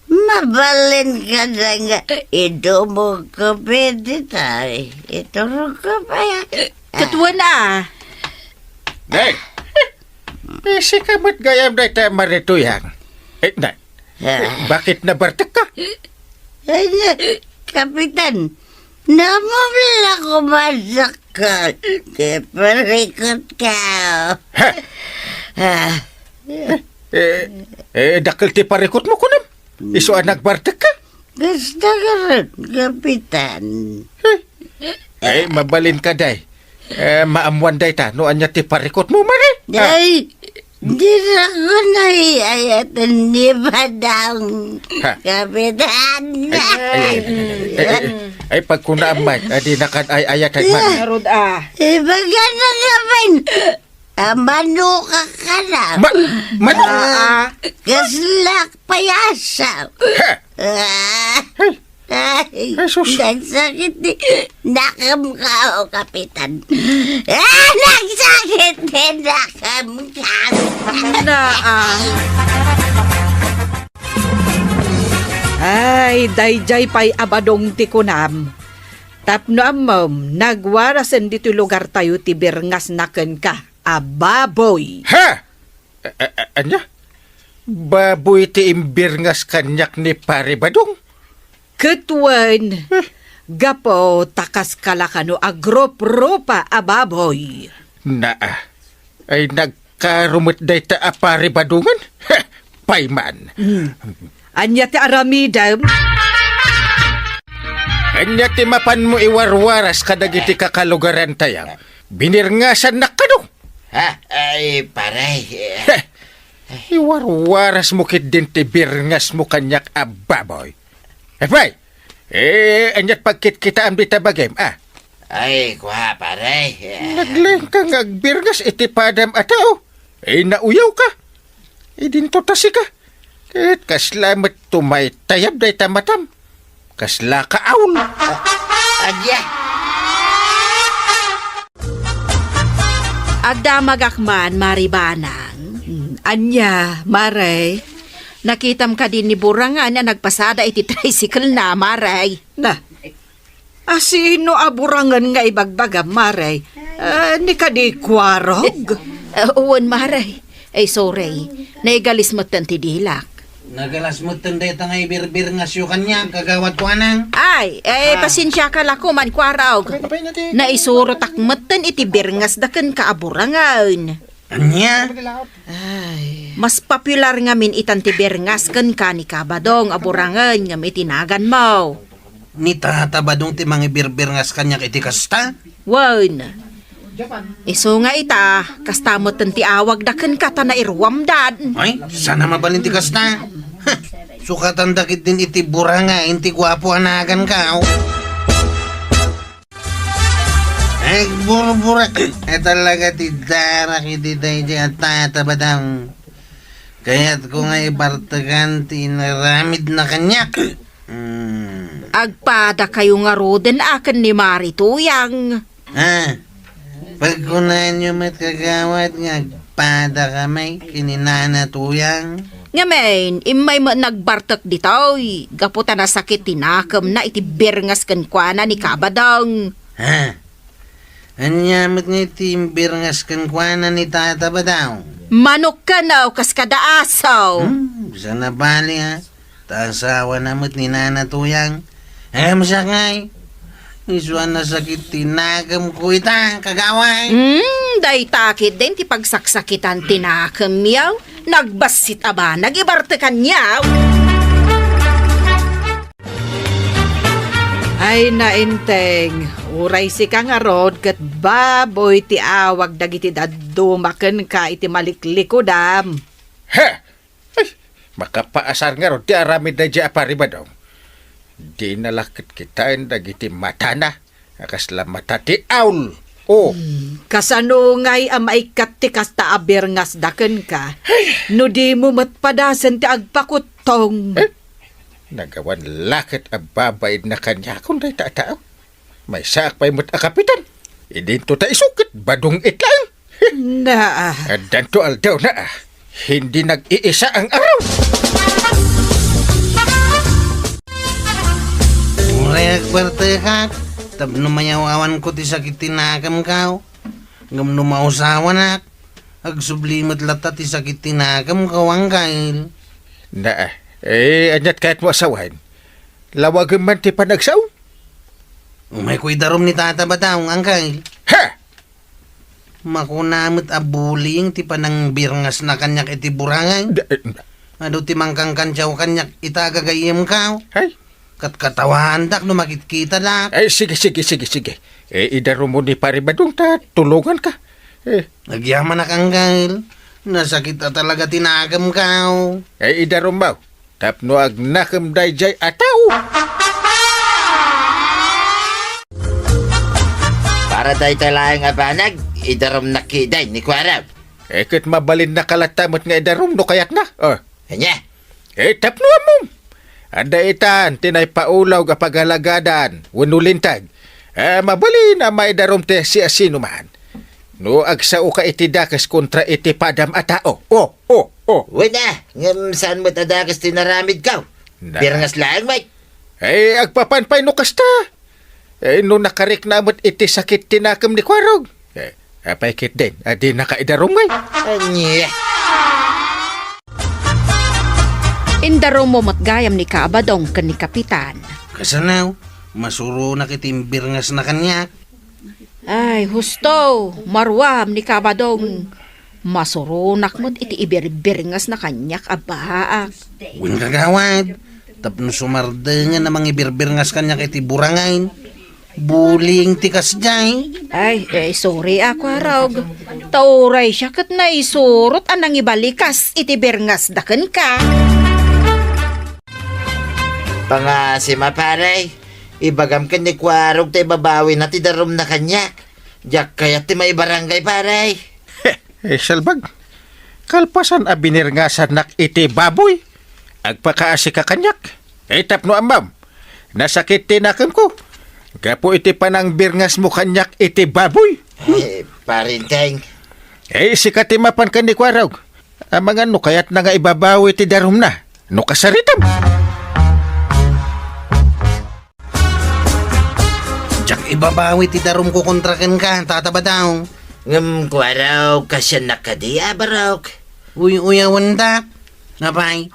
mabalin kada nga idumogko pay ditoy. Iturogko pay. Ket wen a. Nay! Eh, sika met gayam dayta a Mari Tuyang. Eh, nay, ah, bakit nabartekka? Ay, Kapitan, namumla ko masakit. Kaya parikot ka. Ha? Ah. Eh, eh, dakkel ti parikotmo, kunam? Isu a nagbartekka? Kasta ka rin, Kapitan. Eh, eh, mabalin ka, day. Eh, maammuan dayta no ania ti parikotmo, Mari? Ah. Ay, di na ko naiayatan ni Badong, Ha? Kapitan. Ay, ay, ay, ay, ay, ay, pagkunaam man, adi nakan ay ayatan man. Ngarud, ah. Ibaga na naman. Ah, manuka ka na. Ma-, manu- Ah, ah. Kaslak payasa. Ha? Ah. Ay. Ay, ay, sus. Nagsakit ni nakam ka, o Kapitan. Ah, nagsakit ni nakam ka. Naa. Ay, daydiay pay a Badong ti kunam. Tapno ammom, nagwarasen ditoy lugartayo ti birngasna kenka a baboy. Ha? A-, a-, a-, ania? Baboy ti imbirngas kaniak ni Pari Badong? Ket wen, gapu ta kas kala kano a grup-grupa a baboy. Naa. Ay nagkaro met dayta a Pari Badongen? Heh, pay man. Hmm. Ania ti aramidem? Ania ti mapanmo iwarwaras kadagiti kakalugarantayo? Binirngasannak kano? Ha? Ay, Pare. Heh! Iwarwarasmo ketdin ti birngasmo kaniak a baboy. Apay, eh, ania't pagkitkitaam dita bagim, a? Ay, kua, Pare. Naglaingka nga agbirngas iti padam a tao. Eh, nauyawka. Idinto ta sika. Ket kasla met tumaytayab dayta matam. Kasla kaawn. A-, ania? Agdamagak man, Mari Banang. Hmm, ania, Mare? Nakitam kadi ni Burangan a nagpasada iti tricycle-na, Mare? Na, a, sino a Burangan nga ibagbagam, Mare? Ah, ni kadi Kuarog? Ah, wen, Mare. Ay, sorry. Naigalis metten ti dilak. Nagalas metten dayta nga ibirbirngasyo kaniak, Kagawad Kuanang. Ay, eh, Ah. pasensiaka la koman, Kuarog. Apay, apay na ti- Naisurotak metten iti birngasda kenka a Burangan. Ania? Ay. Mas popular ngamin itan ti birngas kenka ni Kabadong a Burangan ngem iti naganmo. Ni Tata Badong ti mangibirbirngas kaniak iti kasta? Wen. Isu nga ita, kasta metten ti awagda kenka ta nairuamdan. Ay, saan a mabalin ti kasta? Heh, sukatanda ketdin iti Burangan ti guapo a naganko. Agburbura, eh, talaga ti darak iti daydiay a Tata Badong. Kayatko nga ibartekan ti inaramidna kaniak. Hmm. Agpadakayo ngaruden a ken ni Mari Tuyang. Ah, pagkunaanyo met, Kagawad, nga agpadakami ken ni Nana Tuyang? Ngamin, immay met nagbartek ditoy, gapu ta nasakit ti nakemna iti birngas kenkuana ni Kabadong. Ha? Ania met nga iti imbirngas kenkuana ni Tata Badong? Manok kano, kas kada aso. Hmm, saan a bali, ha? Ta asawana met ni Nana Tuyang. Em, siak ngay. Isu a nasakit ti nakemko ita, Kagawad. Hmm, dayta ketdin ti pagsaksakitan ti nakemyo. Nagbassit a banag ibartekanyo. Ay, Nainteng, uray sika ngarud ket baboy ti awag dagiti dadduma kenka iti maliklikudam. He! Ay, makapaasar ngarud ti aramid daydiay a Pari Badong. Dina la ket kitaen dagiti matana. Kasla mata ti aul. Oh. Hmm, kasano ngay a maikkat ti kasta a birngasda kenka? Ay. No dimo met padasen ti agpakuttong. Eh? Nagawan la ket a babainna kaniakon dayta a tao. Maysaak pay met a kapitan. Idinto ta isu ket badong itlaeng. Naa. Addanto aldawna a hindi nag-iisa ang araw. Uray agpartekak, tapno mayaw-awanko ti sakit ti nakemko. Ngem no mausawanak, agsubli met latta ti sakit ti nakemko, Angkel. Naa. Eh, aniat kayatmo a sawen? Lawagem man ti panagsao? Umayko idarum ni Tata Badong, Angkel. Ha! Makuna met a bullying ti panangbirngasna kaniak iti burangen. Da-, eh, Adu ti mangkangkantiaw kaniak ita a gagayyemko. Ay. Katkatawaandak no makitkitada. Ay, sige, sige, sige, sige. Eh, idarummo ni Pare Badong ta tulonganka. Eh. Agyamanak, Angkel. Nasakit a talaga ti nakemko. Eh, idarummo. Tapno agnakem daydiay a tao. Para dayta laeng a banag, idarumnak ketdi ni Kuarog. Eh, ket mabalinnaka latta met nga idarum no kayatna. Oh. Ania? Eh, tapno ammom. Adda itan ti naipaulog a pagalagadan wenno linteg. Eh, mabalin a maidarum ti siasinoman. No agsaoka iti dakes kontra iti padam a tao. Oh, oh, oh. Wen a, ngem saan met a dakes ti naramidko? Na- Birngas laeng met. Eh, agpapan pay no kasta. Eh, no nakarikna met iti sakit ti nakem ni Kuarog. Eh, apay ketdin a dinaka idarum ngay? Ania? Indarummo met gayam ni Kabadong ken ni Kapitan. Kasano? Masuronak iti imbirngasna kaniak. Ay, husto, maruam ni Kabadong. Masuronak met iti iberberngasna kaniak a baak. Wen, kagawad, tapno sumardengen a mangiberberngas kaniak iti burangen. Bullying ti kasdiay. Ay, eh, sorry a, Kuarog. Ta uray siak ket naisurot a nangibalikas iti berngasda kenka. Pangasima, pare. Ibagam ken ni Kuarog ta ibabawina ti darumna kaniak. Diak kayat ti maibarangay, pare. Eh, salbag. Kalpasan a binirngasannak iti baboy, agpakaasika kaniak. Eh, tapno ammom, nasakit ti nakemko gapu iti panangbirngasmo kaniak iti baboy. Eh, Parinteng. Eh, sika ti mapan ken ni Kuarog. Amangan no kayatna nga ibabawi ti darumna no kasaritam. Diak ibabawi ti darumko kontra kenka, Tata Badong. Ngem, Kuarog, kasiannak kadi a barok? Uy-uyawendak. Apay,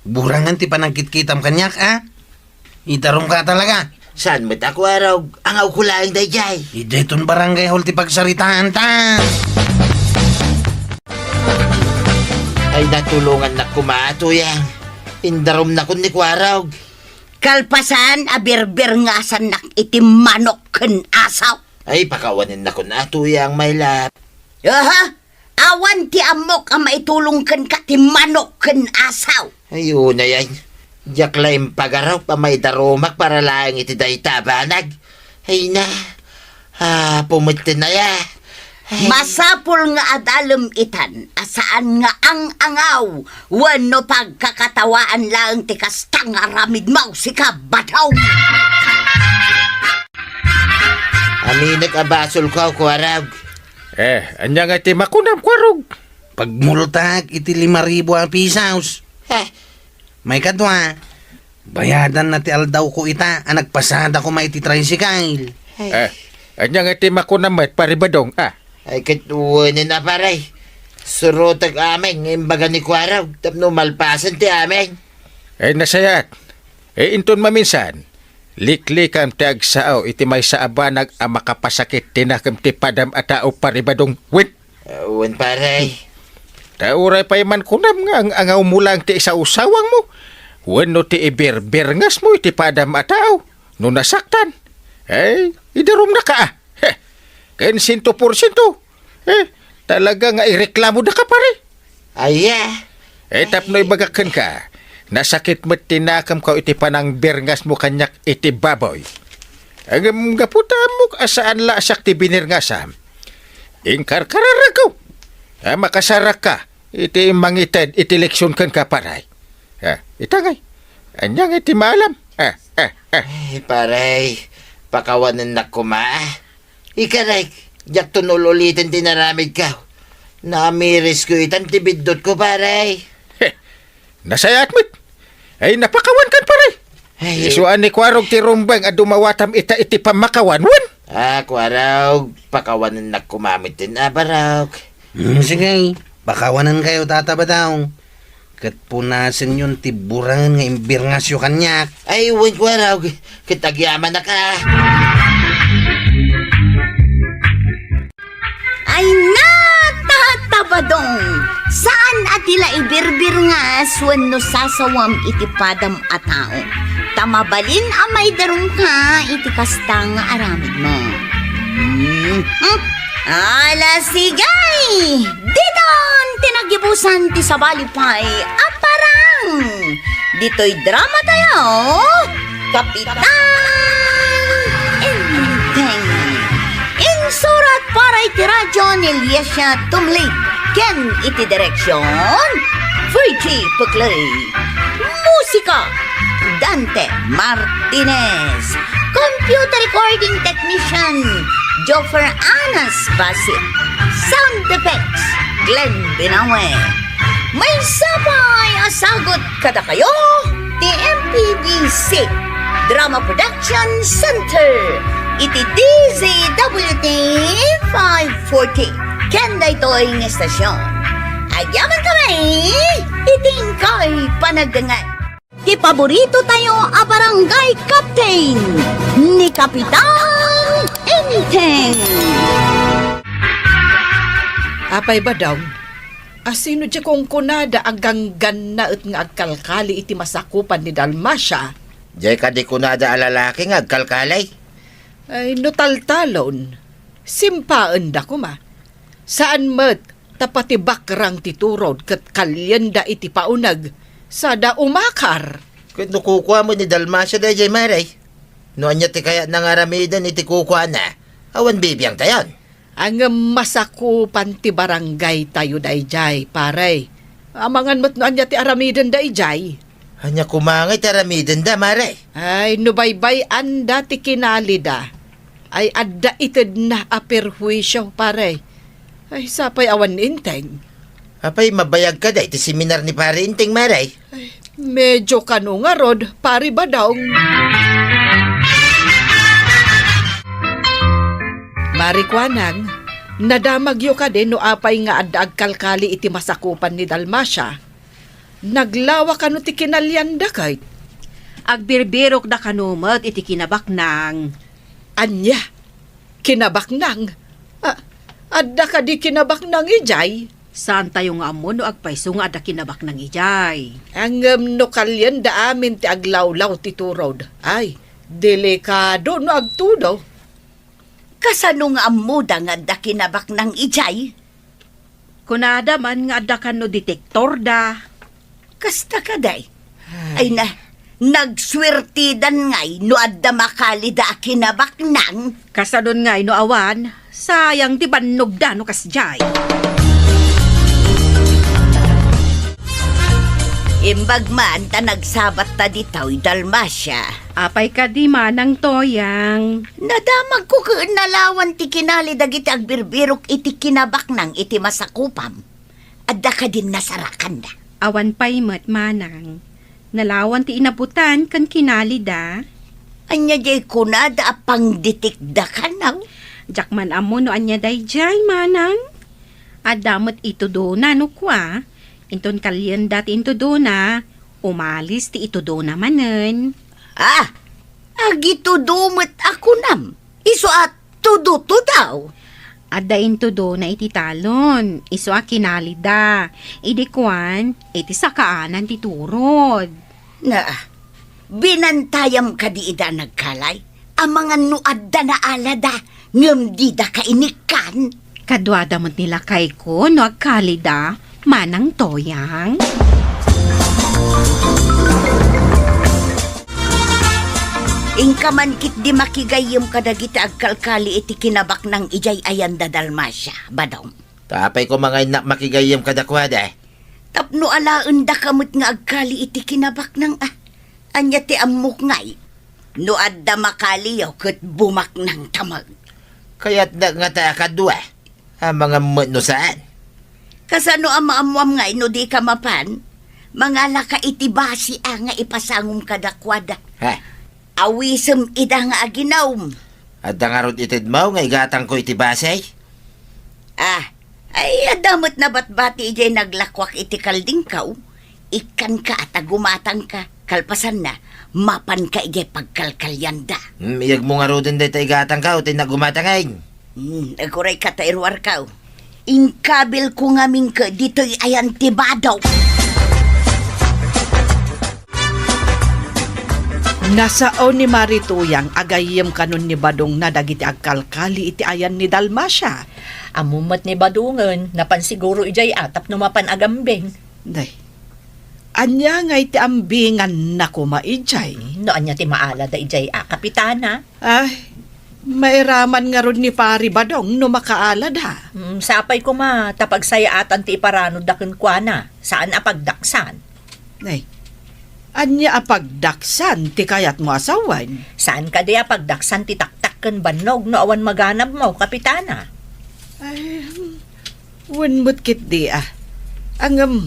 burangen ti panagkitkitam kaniak, a? Idarumka talaga. Saan met a, Kuarog? Angawko laeng daydiay. Idiay ton barangay hall ti pagsaritaanta. Ay, natulongannak koma a, Tuyang. Indarumnakon ni Kuarog. Kalpasan a birbirngasannak iti manok ken asaw. Ay, pakawanennakon a, Tuyang, my love. Aha? Awan ti ammok a maitulong kenka ti manok ken asaw. Ay, unay, ay. Diak la impagarup a maidarumak para laeng iti dayta a banag. Ay na. Ah, pumuttin aya. Ay. Masapul nga adalem itan a saan nga ang-angaw wenno pagkakatawaan laeng ti kasta nga aramidmo, sika, Badong. Aminek a basolko, Kuarog. Eh, ania nga ti makunam, Kuarog? Pagmultak iti lima ribu a pisos. Heh. Maikadua, bayadanna ti aldawko ita a nagpasada koma iti tricycle. Ay. Eh, ania nga ti makunam met, Pare Badong, a? Ay, ket wen a, pare. Surotek amin nga imbaga ni Kuarog tapno malpasen ti amin. Ay, nasayaat. Eh, inton maminsan, liklikam ti agsao iti maysa a banag a makapasakit ti nakem ti padam a tao, Pare Badong. Wen. Ah, wen, pare. Ta uray pay man kunam nga ang-angawmo laeng ti isawsawangmo wenno ti iberberngasmo iti padam a tao no nasaktan. Ay, idarumnaka, a. Heh, ken siento porsiento. Eh, talaga nga ireklamodaka, pare. Aya. Eh, tapno ibagak kenka, nasakit met ti nakemko iti panangberngasmo kaniak iti baboy. Ngem gapu ta ammok a saan la a siak ti binirngasam, inkarkararagko a makasarakka iti mangited iti leksion kenka, pare. Ah, ita ngay, ania ngay ti maalam? Ah, ah, ah. Ay, pare, pakawanennak koma. Ikarek, diakton ul-uliten ti inaramidko. Naamirisko itan ti biddutko, pare. Heh, nasayaat met. Ay, napakawankan, pare. Ay, isu a ni Kuarog ti rumbeng a dumawatam ita iti pammakawan, wen? Ah, Kuarog, pakawanennak koma met ti abarok. Hmm, sige, pakawanenkayo, Tata Badong. Ket punasenyon ti burangen nga imbirngasyo kaniak. Ay, wen, Kuarog, ket agyamanak a. Ay na, Tata Badong! Saan a ti la ibirbirngas wenno sasawam iti padam a tao. Ta mabalin a maidarumka iti kasta nga aramidmo. Hmm. Hmm. Ala, sige! Diton ti nagibusan ti sabali pay a parang! Ditoy drama tayo, Kapitan Enteng. Insurat para iti radyo ni Liesia Tumlid ken iti direksyon, Virgie Puclay. Musika, Dante Martinez. Computer recording technician, Joffer Anas Basit. Sound effects, Glenn Binawe. Maysa pay a sagut kadakayo ti M P B C Drama Production Center iti D Z W T five forty ken daytoy nga estasyon. Agyamankami iti inkay panagdengngeg. Ti paborito tayo a barangay captain, ni Kapitan Enteng. Apay, Badong, asino diay kunkunada a ganggannaet nga agkalkali iti masakupan ni Dalmacia? Diay kadi kunada a lalaki nga agkalkali? Ay, no taltalon, simpaenda koma. Saan met ta pati bakrang ti turod ket kalienda iti pauneg, sada umakar. Ket no kukua met ni Dalmacia daydiay, Mare? No ania ti kayatna nga aramiden iti kukuana, awan bibiangtayon. Ngem masakupan ti barangay tayo daydiay, pare. Amangan met no ania ti aramiden daydiay. Ania koma ngay ti aramidenda, Mare? Ay, no baybay-anda ti kinalida, ay adda itedna a perhuisio, pare. Ay, sapay awan ni Enteng. Apay, mabayagka dayta iti seminar ni Pare Enteng, Mare? Ay, medyo kano ngarud, Pare Badong. Mare Kuanang, nadamagyo kadi no apay nga adda agkalkali iti masakupan ni Dalmacia? Naglawa kano ti kinalianda ket? Agbirbirokda kano met iti kinabaknang. Ania? Kinabaknang? A-, adda kadi kinabaknang idiay? Saantayo nga ammo no agpayso nga adda kinabaknang idiay. Ngem no kalienda amin ti aglawlaw ti turod, ay, delikado no agtudo. Kasano nga ammoda nga adda kinabaknang idiay? Kunada man nga adda kano detektorda. Kasta kadi? Ay. Ay na, nagsuertidan ngay no adda makalida a kinabaknang. Kasadon ngay no awan, sayang ti bannogda no kasdiay. Imbag man ta nagsabatta ditoy, Dalmacia. Apay kadi, Manang Toyang? Nadamagko ket nalawan ti kinali dagiti agbirbirok iti kinabaknang iti masakupam. Adda kadin nasarakanda? Awan pay met, Manang. Nalawan ti inabutan ken kinalida. Ania diay kunada a pangdetekda kano? Diak man ammo no ania daydiay, Manang. Adda met itudona no kua. Inton kalienda ti intudona, umalis ti itudona manen. Ah! Agitudo met a kunam, isu a tudo-tudaw. Adda intudona iti talon, isu a kinalida. Idi kuan, iti sakaanan ti turod. Na, binantayam kadi ida nagkalay? Amangan no adda naalada, ngem dida kainikkan. Kaduada met ni lakayko no agkalida, Manang Toyang. Inka man ketdi makigayyem kadagiti agkalkali iti kinabaknang idiay ayan da Dalmacia, Badong. Ta apay koma nga innak makigayyem kadakuada? Tapno alaendaka met nga agkali iti kinabaknang, a. Ania ti ammok ngay? No adda makaliyo ket bumaknangta met. Kayatda nga ta a kadua. Amangan met no saan. Kasano a maammoam ngay no dika mapan? Mangalaka iti basi a nga ipasangom kadakuada. Ha? Awisem ida nga aginum. Adda ngarud itedmo nga igatangko iti basi? Ah, ay, adda met nabatbati idiay naglakuak iti kaldingko. Ikkanka a ta gumatangka. Kalpasanna, mapanka idiay pagkalkalianda. Hmm, iyegmo ngaruden dayta igatangko, ta innak gumatangay. Hmm, agurayka ta iruarko. Inkabilko ngamin ket ditoy ayan ti Badong. Nasao ni Mari Tuyang a gayyem kanon ni Badongna dagiti agkalkali iti ayan ni Dalmacia. Ammom met ni Badongen, napan siguro idiay a tapno mapan agambing. Day, ania ngay ti ambinganna koma idiay? Hmm, no ania ti maalada idiay a, Kapitana? Ay, mairaman ngarud ni Pari Badong no makaalada. Hmm, sapay koma, ta pagsayaatan ti iparanodda kenkuana, saan a pagdaksan. Nay, ania a pagdaksan ti kayatmo a sawen? Saan kadi a pagdaksan ti taktak ken bannog no awan maganabmo, Kapitana? Ay, hmm, wen met ketdi a. Ngem,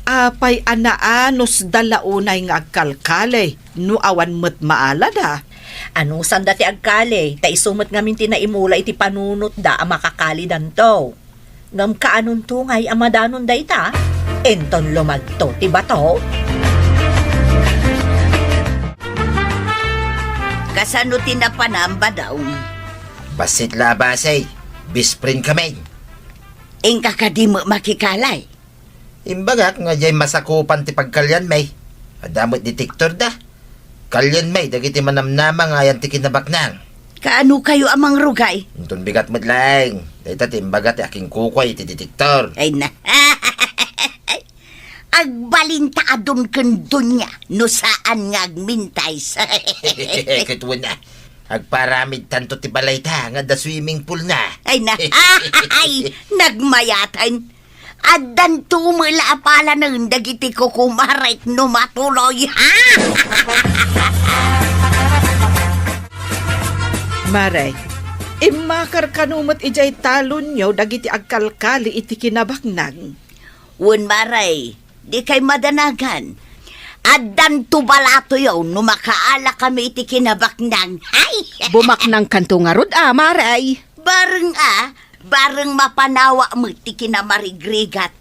apay a naanusda la unay nga agkalkali no awan met maalada? Anusanda ti agkali, ta isu met ngamin ti naimula iti panunotda a makakalidanto. Ngem kaanonto ngay a madanon dayta? Inton lumagto ti bato. Kasano ti napanam, Badong? Bassit la a basi, best friend kami. Inka kadi met makikali? Imbagak nga diay masakupan ti pagkalianmi. Adda met detektorda. Kalianmi dagiti manamnama nga ayan ti kinabaknang. Kaano kayo a mangrugay? Inton bigat met laeng. Dayta ti imbaga ti akinkukua iti detektor. Ay na. Agbalinta a don ken donia no saan nga agmintis. Ket wen a, agparamidtanto ti balayta nga adda swimming pool na. Ay na. Ay, nagmayatan. Addanto met la a palanen dagiti kukumarek no matuloy, ha? Mare, immakar kano met idiay talonyo dagiti agkalkali iti kinabaknang. Wen, Mare, dikay madanagan. Addanto balatoyo no makaala kami iti kinabaknang. Ay! Bumaknangkanto ngarud a, Mare. Bareng a, bareng mapanawak met ti kinamarigrigat.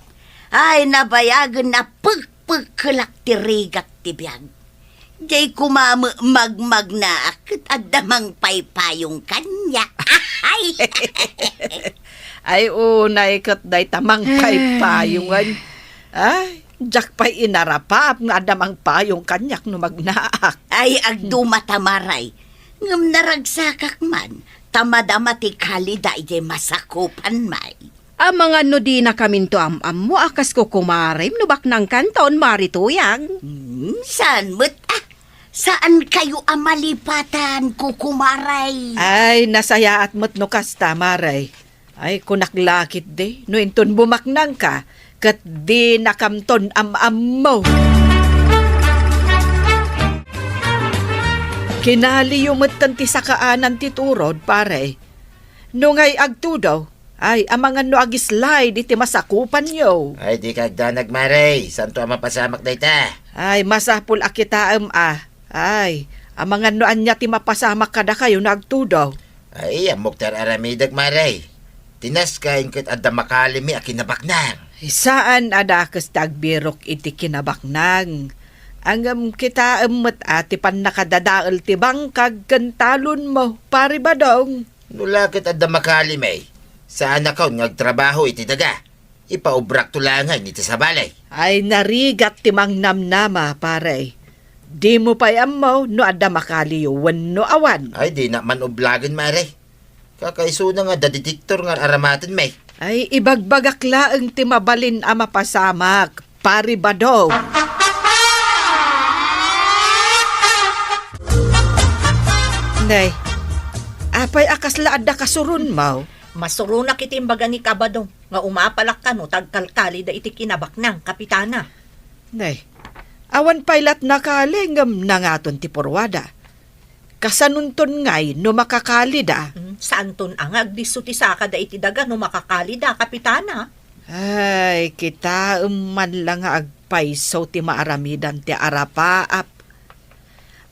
Ay, nabayagen a pekpekkelak ti rigat ti biag. Diay koma met magmagnaak ket adda mangpaypayong kaniak. Ay! Ay, unay ket dayta mangpaypayongen. Ay, diak pay inarapaap nga adda mangpayong kaniak no magnaak. Ay, agdumata, Mare. Ngem naragsakak man, ta madama ti kalida idiay masakupanmi. Amangan no dinakaminto am-ammo a kas kukumarem no baknangkanton, Mare Tuyang. Hmm, saan met, ah? Saan kayo a malipatan, kukumare? Ay, nasayaat met no kasta, Mare. Ay, kunak la ketdi, no inton bumaknangka, ket dinakamton am-ammo. Kinaliyo metten ti sakaanan ti turod, pare. No ngay agtudo, ay, amangan no agislide iti masakupanyo. Ay, dika agdanag, Mare. Saanto a mapasamak dayta? Ay, masapul a kitaem a. Ay, amangan no ania ti mapasamak kadakayo no agtudo. Ay, ammok ti ar-aramidek, Mare. Ti naskayen ket adda makalimi a kinabaknang. Saan a dakes ti agbirok iti kinabaknang. Ngem kitaem met a ti pannakadadael ti bangkag ken talonmo, Pare Badong. No la ket adda makalimi, saanakon nga agtrabaho iti daga. Ipaubrakto laengen iti sabali. Ay, narigat ti mangnamnama, pare. Dimo pay ammo no adda makaliyo wenno awan. Ay, dinak man ublagen, Mare. Kakaisuna nga adda detektor nga ar-aramatenmi. Ay, ibagbagak laeng ti mabalin a mapasamak, Pare Badong. Nay, apay a kasla adda kasuronmo? Masuronak iti imbaga ni Kabadong nga umapalak kano ta agkalkalida iti kinabaknang, Kapitana. Nay, awan pay la't nakali ngem nangaton ti purwada. Kasanonton ngay no makakalida? Hmm, saanton a nga agdisso ti sakada iti daga no makakalida, Kapitana? Ay, kitaem man la nga agpayso ti maaramidan ti arapaap.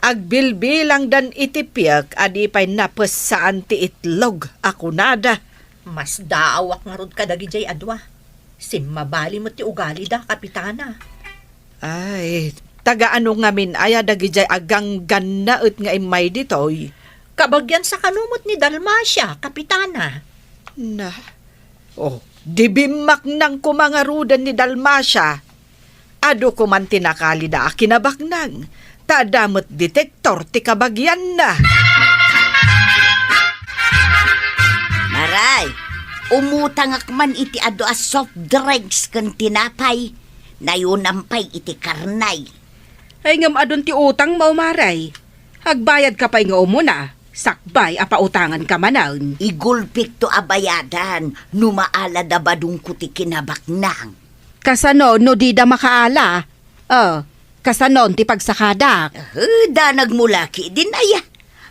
Agbilbilangdan iti piek a di pay napessaan ti itlog a kunada. Masdaawak ngarud kadagidiay a dua. Simmabali met ti ugalida, Kapitana. Ay, taga ano ngamin aya dagidiay a ganggannaet nga immay ditoy? Kabagiansa kano met ni Dalmacia, Kapitana. Na, oh, di bimmaknang koma ngaruden ni Dalmacia. Adu koman ti nakalida a kinabaknang, ta adda met detektor ti kabagianna. Maray, umutangak man iti adu a soft drinks ken tinapay. Nayonam pay iti karnay. Ay, ngem adun ti utangmo, Maray. Agbayadka pay nga umuna, sakbay a pautanganka manen. Igulpikto a bayadan no maalada badongko ti kinabaknang. Kasano no dida makaala? Oh, kasanon ti pagsakadak? Eh, danagmo la ketdin aya.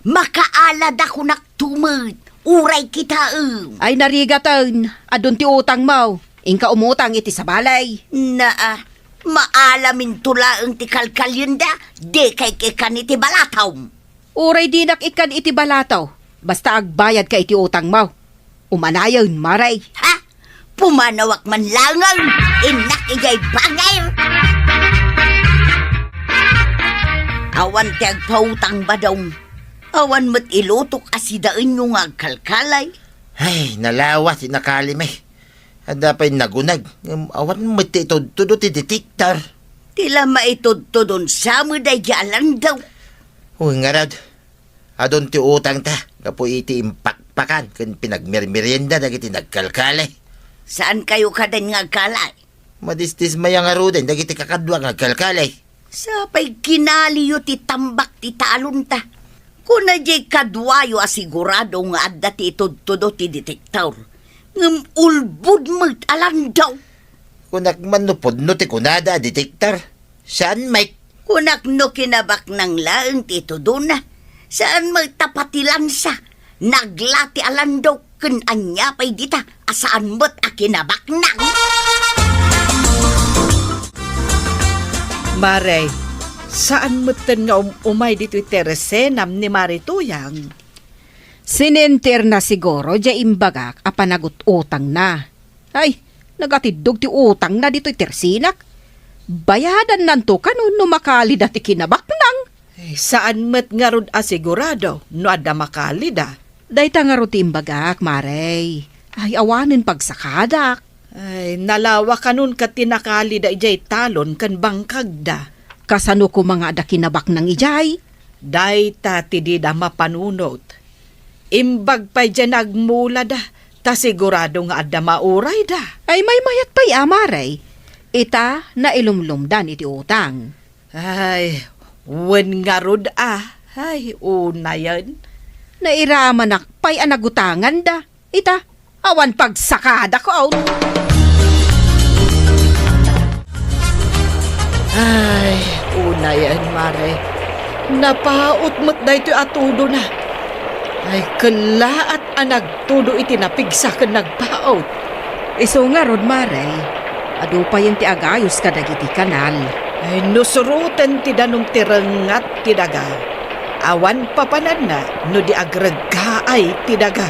Makaalada kunak tumet, uray kitaem. Ay, narigaten, adun ti utangmo. Inka umutang iti sabali. Naa, maalaminto laeng ti kalkalienda, dika ikkan iti balatom. Uray dinak ikkan iti balato, basta agbayadka iti utangmo. Umanayen, Maray. Ha? Pumanawak man laengen, innak idiay bangir! Awan ti agpautang, Badong. Awan met ilutok a sidaenyo nga agkalkalay. Ay, nalawa ti nakalimi. Adda pay nagunag, ngem awan met ti itudtudo ti detektor. Ti la maitudtudon sa met daydi a landaw. Uy, ngarud, adun ti utangta gapu iti impakpakan ken pinagmermerienda dagiti nagkalkali. Saankayo kaden nga agkali? Madisdismaya ngaruden dagiti kakadua nga agkalkali. Sapay kinaliyo ti tambak ti talonta. Kuna diay kaduayo a sigurado nga adda ti itudtudo ti detektor, ngem ulbod met a landaw. Kunak man no pudno ti kunada a detektor. Saan, Mike? Kunak no kinabaknang laeng ti itudona. Saan met ta pati lansa, naglati a landaw, ken ania pay dita a saan met a kinabaknang. Mare, saan metten nga um-, umay ditoy tersenam ni Mare Tuyang? Sinenterna siguro diay imbagak a panagut-utangna. Ay, nagatiddog ti utangna ditoy tersenak. Bayadannanto kano no makalida ti kinabaknang. Ay, saan met ngarud a sigurado no adda makalida. Dayta ngarud ti imbagak, Mare. Ay, awanen pagsakadak. Ay, nalawa kanon ket ti nakalida idiay talon ken bangkagda. Kasano koma nga adda kinabaknang idiay? Dayta ti dida mapanunot. Imbag pay diay nagmulada, ta sigurado nga adda maurayda. Ay, maymayat pay a, Mare. Ita, nailumlumdan iti utang. Ay, wen ngarud a. Ay, unayen. Nairamanak pay a nagutanganda. Ita, awan pagsakadakon. Ay, unayen, Mare. Napaut met daytoy a tudona. Ay, kellaat a nagtudo iti napigsa ken nagpaut. Isu ngarud, Mare, adu payen ti agayos kadagiti kanal. Ay, no suroten ti danum ti rengngat ti daga, awan papananna no di agreggaay ti daga.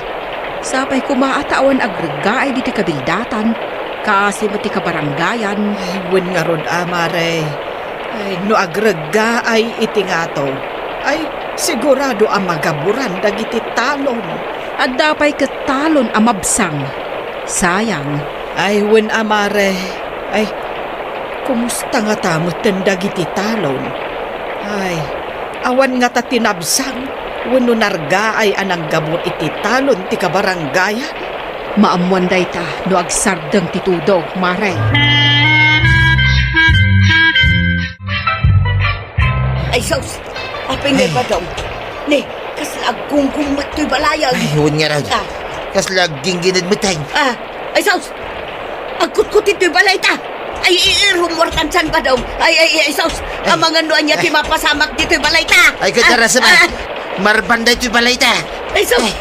Sapay koma a ta awan agreggaay ditoy kabildatan, kaasi met ti kabarangayan. Ay, wen ngarud a, Mare. Ay, no agreggaay iti ngato, ay, sigurado a magaburan dagiti talon. Adda pay ket talon a mabsang. Sayang. Ay, wen a, Mare. Ay, kumusta ngata metten dagiti talon? Ay, awan ngata ti nabsang wenno nargaay a nanggabur iti talon ti kabarangayan? Maammoan dayta no agsardeng ti tudong, Mare. Ay, sus! Apay nga Ay. Ibadong? Ni, kasla Agkungkung met toy balayag. Ay, wen ngarud. Ah. Kasla agginggined met, ay. Ah, ay, sus! Agkutkut toy balayta. Ay, i-, i-, rummuarkan san, Badong. Ay, ay, ay, sus! Ay. Amangan no ania ti mapasamak ditoy balayta. Ay, kadarasa ba? Ah. Marban daytoy balayta. Ay, sus! Ay.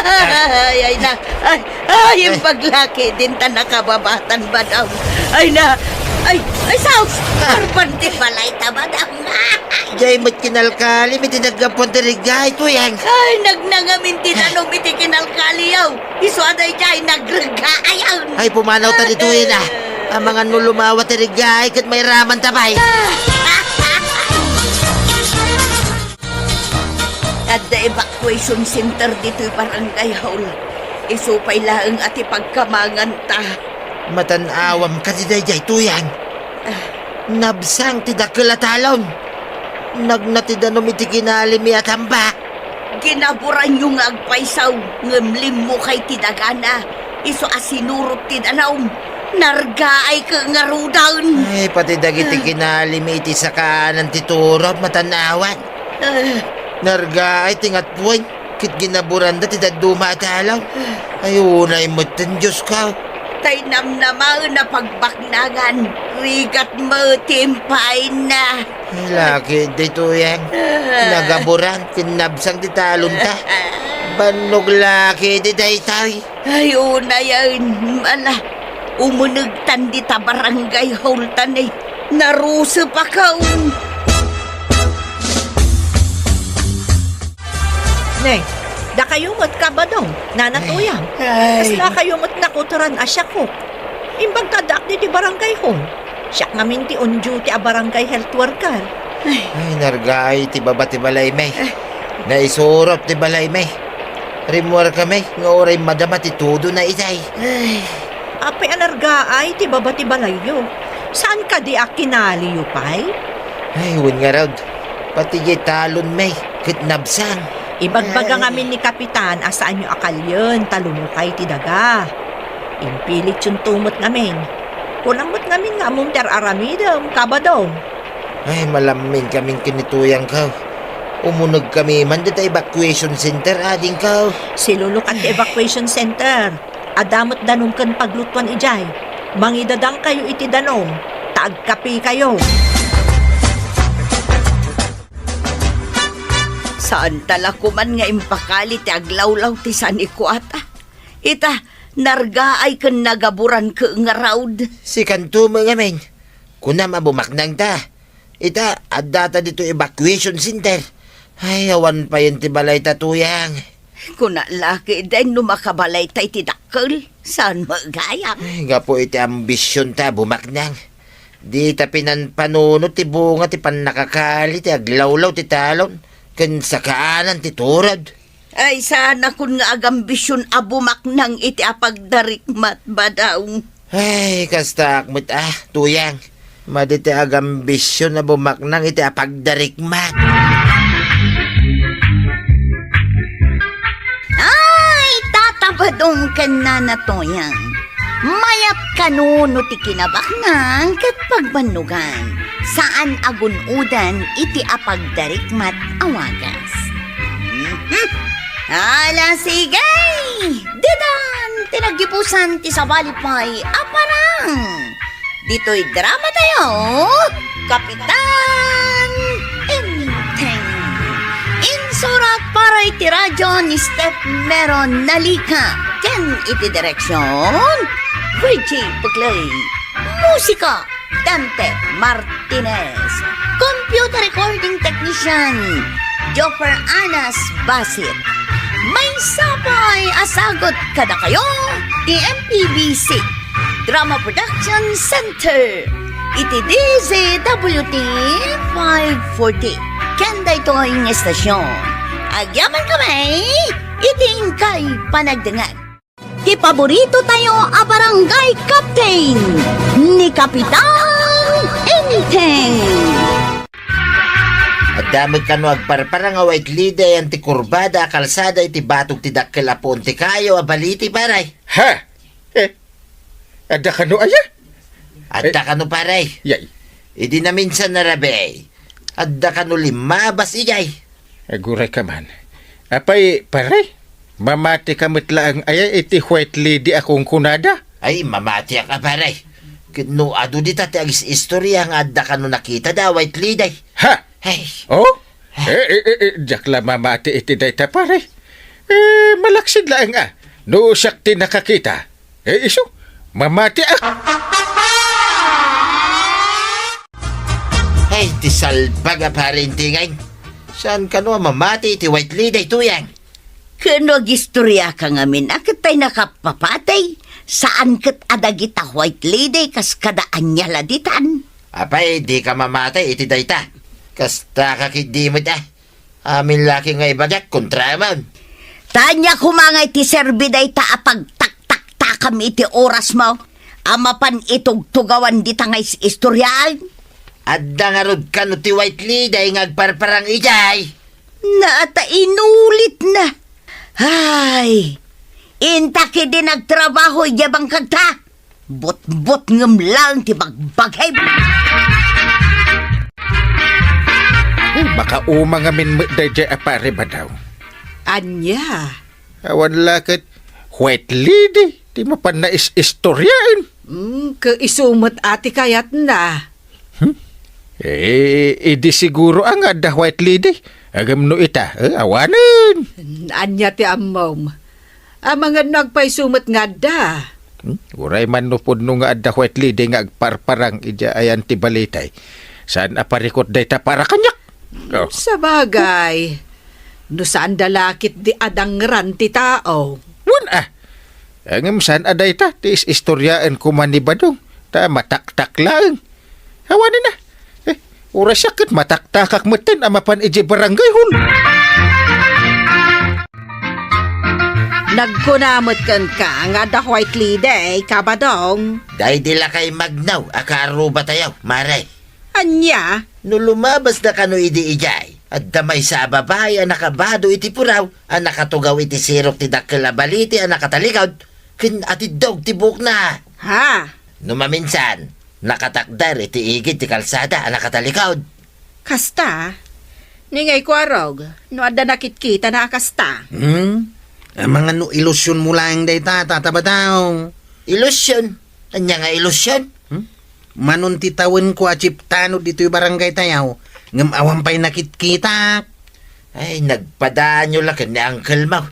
Ay, ay na. Ay, ay, ay. Imbag laki din ta nakababatan, Badong. Ay na. Ay, ay, sus! Ah. Marban ti balayta, Badong. Jay met kinalkalim iti naggapuan ti reggaay, Tuyang. Ay, nagnangamin ti danum iti kinalkaliyo. Isu a dayjay, nagreggaay. Ay, pumanawta ditoyen, a. Amangan no lumawa ti reggaay ket mairamanta pay. Adda evacuation center ditoy barangay hall. Isu pay laeng a ti pagkamanganta. Matan-awam kadi dayjay, Tuyang. Ah. Nabsang ti dakkel a talon. Nagna ti danum iti kinalimi a tambak. Ginaburanyo nga agpaysaw, ngem limmukay ti dagana. Isu a sinurot ti danum. Nargaay ket ngaruden. Ay, pati dagiti kinalimi iti sakaanan ti turod, matan-awan. Ah. Nargaay ti ngatuen. Ket ginaburanda ti dadduma a talon. Ay, unay metten, Diosko. Tay namnamaen a pagbaknangan, rigat met ti impaayna. Ay, laki daytoyen. Ah. Nagaburan, ken nabsang ti talonta. Bannog laki di daytoy. Ay, unayen, ala, umunegtan dita barangay hall ta ni, narusep a kaon. Ne, dakayo met, Kabadong, Nana Tuyang. Ay. Kasla kayo met nakuteran a siakok. Imbag ta addaak ditoy barangay hall. Siak ngamin ti on duty a barangay health worker. Ay. Ay, nargaay ti baba ti balaymi. Ay. Naisurot ti balaymi. Rimmuarkami nga uray madama ti tudona itay. Ay. Apay a nargaay ti baba ti balayyo? Saan kadi a kinaliyo pay? Ay, wen ngarud. Pati jay talonmi ket nabsang. Ibagbaga ngamin ni Kapitan a saanyo a kalien ta lumukay ti daga. Impilityon to met ngamin. Kunam met ngamin nga ammom ti ar-aramidem, Kabadong. Ay, malamminkamin ken ni Tuyangko. Umunegkami man dita evacuation center, adingko. Silulukat ti evacuation center. Adda met danum ken paglutuan idiay. Mangidadangkayo iti danum, ta agkapikayo. Saanta la koman nga impakali ti aglawlaw ti sanikuata. Ita, nargaay ken nagaburan ket ngarud. Sikanto met ngamin. Kunam a bumaknangta. Ita, addata ditoy evacuation center. Ay, awan payen ti balayta, Tuyang. Kuna la ketdin no makabalayta iti dakkel, saan met gayam? Ay, gapu iti ambisionta a bumaknang. Dita pinanpanunot ti bunga ti pannakakali ti aglawlaw ti talon ken sakaanan ti turod. Ay, saanakon nga agambision a bumaknang iti apagdarikmat, Badong. Ay, kastaak met, ah, Tuyang. Madi ti agambision a bumaknang iti apagdarikmat. Ay, Tata Badong ken Nana Tuyang. Mayat kano no ti kinabaknang ket pagbannogan. Saan a gun-odan iti apagdarikmat a wagas. Mhm. Ala, sige! Ditan ti naggibusan ti sabali pay a parang. Ditoy drama tayo, Kapitan Enteng. Insurat para iti radyo ni Steph Meron Nalika. Ken iti direksyon, Virgie Bugley. Musika, Dante Martinez. Computer recording technician, Joffer Anas Basit. Maysa pay a sagut kadakayo ti M P B C Drama Production Center iti D Z W T five forty. Ken daytoy nga estasyon, agyamankami iti inkay panagdengngeg. Ti paborito tayo a barangay captain, ni Kapitan Enteng. Adda met kano agparparang a wait lida yan ti kurbada a kalsada iti batog ti dakkel a puon ti kayo a baliti, paray. Ha? Eh, adda kano aya? Adda Eh, kano, paray. Yay. Idi naminsan a rabii, adda kano limmabas idiay. Aguray ka man. Apay, pare, mamatika met laeng aya iti White Lady a kunkunada? Ay, mamatiak a, pare. Ket no adu dita ti agis-istoria nga adda kano nakitada a White Lady. Ha? Ay. Oh? Eh, eh, eh, eh, diak la mamati iti dayta, pare. Eh, malaksid laeng a. No siak ti nakakita. Eh, isu, mamati a. Ay, ti salbag a pare Intingay. Saan kano a mamati iti White Lady, tuyang? Ken no agistoriaka ngamin a ket tay nakapapatay, saan ket a dagita White Lady kas kada ania la ditan. Apay, dika mamati iti dayta. Kasta ka ketdi met, a. Amin la ket nga ibagak, kontraman. Ta ania koma nga iti serbi dayta a pagtaktaktakam iti orasmo a mapan itugtugawan dita nga is-istoriaan? Adda ngarud kano ti White Lady nga agparparang idiay? Naata inulitna. Ay, inta ketdi nagtrabaho idiay bangkagta. Butbutngem laeng ti bagbagim. Ay, makauma ngamin met daydiay a pare Badaw. Ania? Awan la ket White Lady ti mapan nga is-istoriaen. Mm, ket isu met a ti kayatna. Hmm? Eh, idi siguro a nga adda White Lady. Ngem no ita, eh, awanen. Ania ti ammom? Amangan no agpayso met nga adda. Hmm? Uray man no pudno nga adda White Lady nga agparparang idiay ayan ti balitay. Saan a parikut dayta para kaniak? Oh. Sabagay, no saan da la ketdi a dangran ti tao. Wen a. Ngem saan a dayta ti is-istoriaen koma ni Badong, ta mataktak laeng. Awanen a. Eh, uray siak ket mataktakak metten a mapan idiay barangay hall. Nagkuna met kenka nga adda White Lady, Kabadong. Daydi lakay magnaw a kaarrubatayo, mare. Ania? No lumabasda kano idi idiay, adda maysa a babai a nakabado iti puraw a nakatugaw iti sirok ti dakkel a balite a nakatalikod ken atiddog ti buokna. Ha? No maminsan, nakatakder iti igid ti kalsada a nakatalikod. Kasta? Ningay, Kuarog, no adda nakitkitana a kasta. Hmm? Amangan no ilusionmo laeng dayta, Tata Badaw. Ilusion? Ania nga ilusion? Hmm? Manon ti tawenko a chieftanod ditoy barangaytayo, ngem awan pay nakitkitak. Ay, nagpadaanyo la ken ni uncle mo.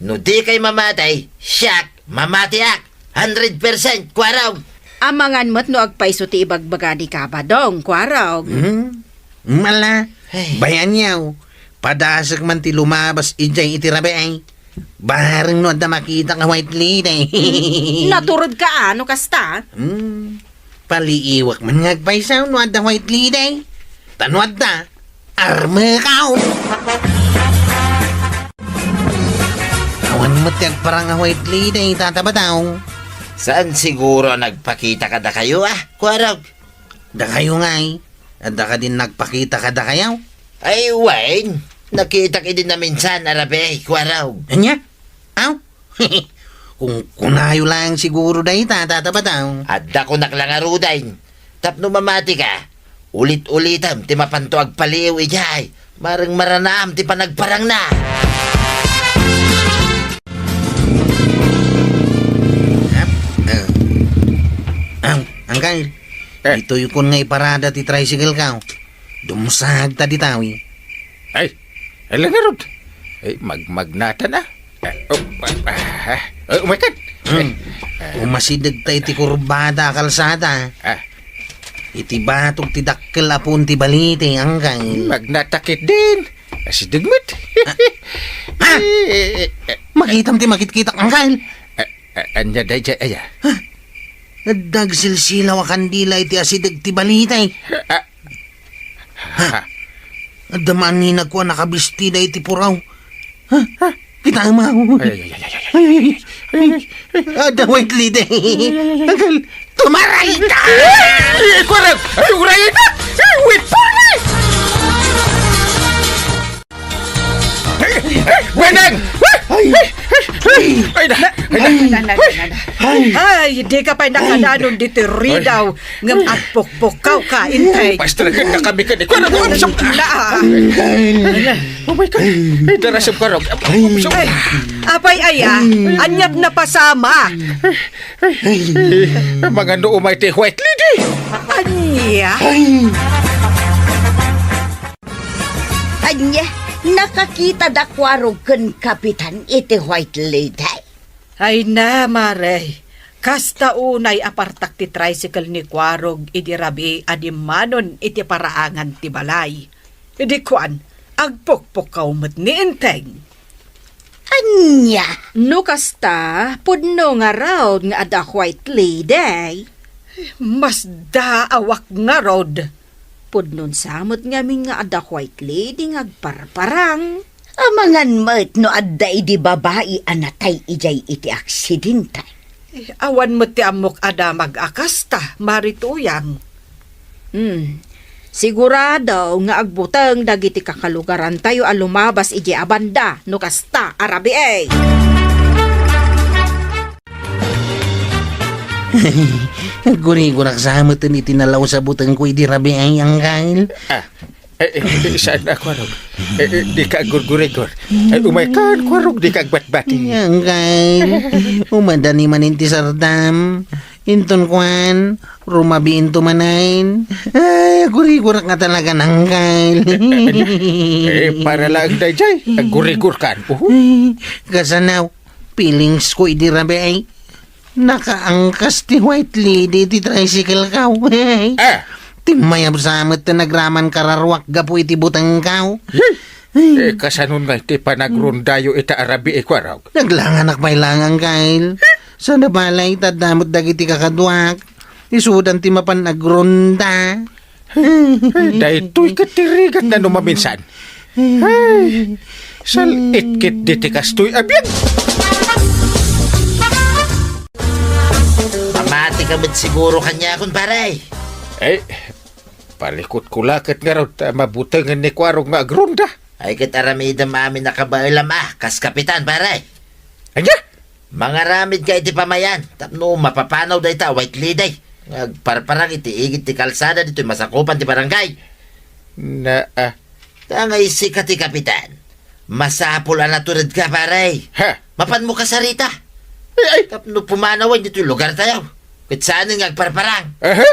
No dikay mamatay, siak, mamatiak. Hundred percent, Kuarog. Amangan met no agpayso ti ibagbaga ni Kabadong, Kuarog. Hmm? Mala, Ay. Bayanyo, padasek man ti lumabas idiay iti rabii. Bareng no adda makita nga White Lady. Hmm, natured ka, a, no kasta? Hmm. Paliiwak man nga agpayso no adda White Lady. Ta no adda, armekaw. Awan met ti agparang a White Lady, Tata Badaw. Saan siguro nagpakita kadakayo, a, Kuarog? Dakayo ngay, adda kadin nagpakita kadakayo? Ay, wen, nakitak idi naminsan a rabii, Kuarog. Ania? Aw? Kunkunayo laeng siguro dayta, Tata Badaw. Adda kunak la ngaruden. Tapno mamatika, ulit-ulitem ti mapanto agpaliiw idiay. Mareng maranaam ti panagparangna. Ap, eh. Aw, Angkal, Eh. Ditoy kon nga iparada ti tricycle ko. Dumsag ta ditawi. Ay, ala ngarud. Ay, magmagnatan a. Eh, oh, ah, ah, ah, oh, umaykan. Hmm. Eh, eh. Umasideg ta iti kurbada a kalsada. Ah. Iti batog ti dakkel a puon ti balite, Angkal. Magnatakit din. Asideg met. Ah. Ah! Eh, eh, eh, eh. Makitam ti makitkitak, Angkal. Eh, eh, ania daydiay aya? Ha? Adda agsilsilaw a kandila iti asideg ti balite. Ah. Ha? Adda maaninag ko a nakabistida iti puraw. Ha? Ha? Kita mo. Ay, ay, ay, ay, ay, ay. Ay, ay, ay. Ay, ay, ay. Adda White Lady. Ay, ay, ay, ay. Angkal, tumaray ka! Ay, ay, ay, ay, ay, ay, ay, ay, ay, wait for me! Ay, ay, Weneng! Ay, ay, ay, ay. Ay, na! Ay, na! Na, na, na, na, na. Ay, dika pay nakadanon diti ridaw, ngem agpukpukkawka, Enteng. Pastor, ken na kami ken ikuan, ano, ano, Na. Oh my God. Ay, darasem ko, Rog. Ay, apay aya, aniat napasamak? Ay, ay, ay, mangano umay ti White Lady? Ania? Ay. Ania, nakakita da Kuarog ken Kapitan iti White Lady? Ay na, Mare. Kasta unay a partak ti tricycle ni Kuarog idi rabii a dimmanon iti paraangan ti balay. Idi kuan, agpukpukkaw met ni Enteng. Ania? No kasta, pudno ngarud nga adda White Lady. Masdaawak ngarud. Pudnon sa met ngamin nga adda White Lady nga agparparang. Amangan met no adda idi babai a natay idiay iti aksidente. Eh, awan met ti ammok a damag a kasta, Mare Tuyang. Hmm. Sigurado nga agbuteng dagiti kakalugarantayo a lumabas idiay a banda no kasta a rabii. Aggurigor sa met iti nalaus a butengko idi rabii, Angkel. Ah, eh, eh, eh, saan a Kuarog? Eh, eh, dika aggurgurigor. Ay, umayka, Kuarog, dika agbatbati. Angkel, umadani manen ti sardam. Inton kuan, rumabiinto manen. Ay, aggurigurak nga talaga, Angkel. Eh, para laeng daydiay, aggurigorkan. Uhu. Ay, kasano? Feelings ko idi rabii. Nakaangkas ti White Lady ti tricycle ko. Ah. Timmayab sa met ti nagraman kararuak gapu iti butengko. Eh, kasanon nga iti panagrondayo ita a rabii, Kuarog? Naglanganak pay lang, Angkel. Sana balay, tadda met dagiti kakaduak. Isudan ti mapan agronda. Ay, daytoy ket ti rigatna no maminsan. Ay, sal-it ket diti kastoy a biag. Mamati ka met siguro kaniakon, pare. Ay, palikutko la ket ngarud ta mabutengen ni Kuarog nga agronda. Ay, ket aramidem amin a kabaelam a kas kapitan, pare. Ania? Mangaramidka iti pamayan tapno mapapanaw dayta a White Lady nga agparparang iti igid ti kalsada ditoy masakupan ti barangay. Na, ah. Ta nga sika ti kapitan, masapul a naturedka, pare. Ha? Mapanmo kasarita. Ay, ay. Tapno pumanawen ditoy lugartayo. Ket saanen nga agparparang. Aha.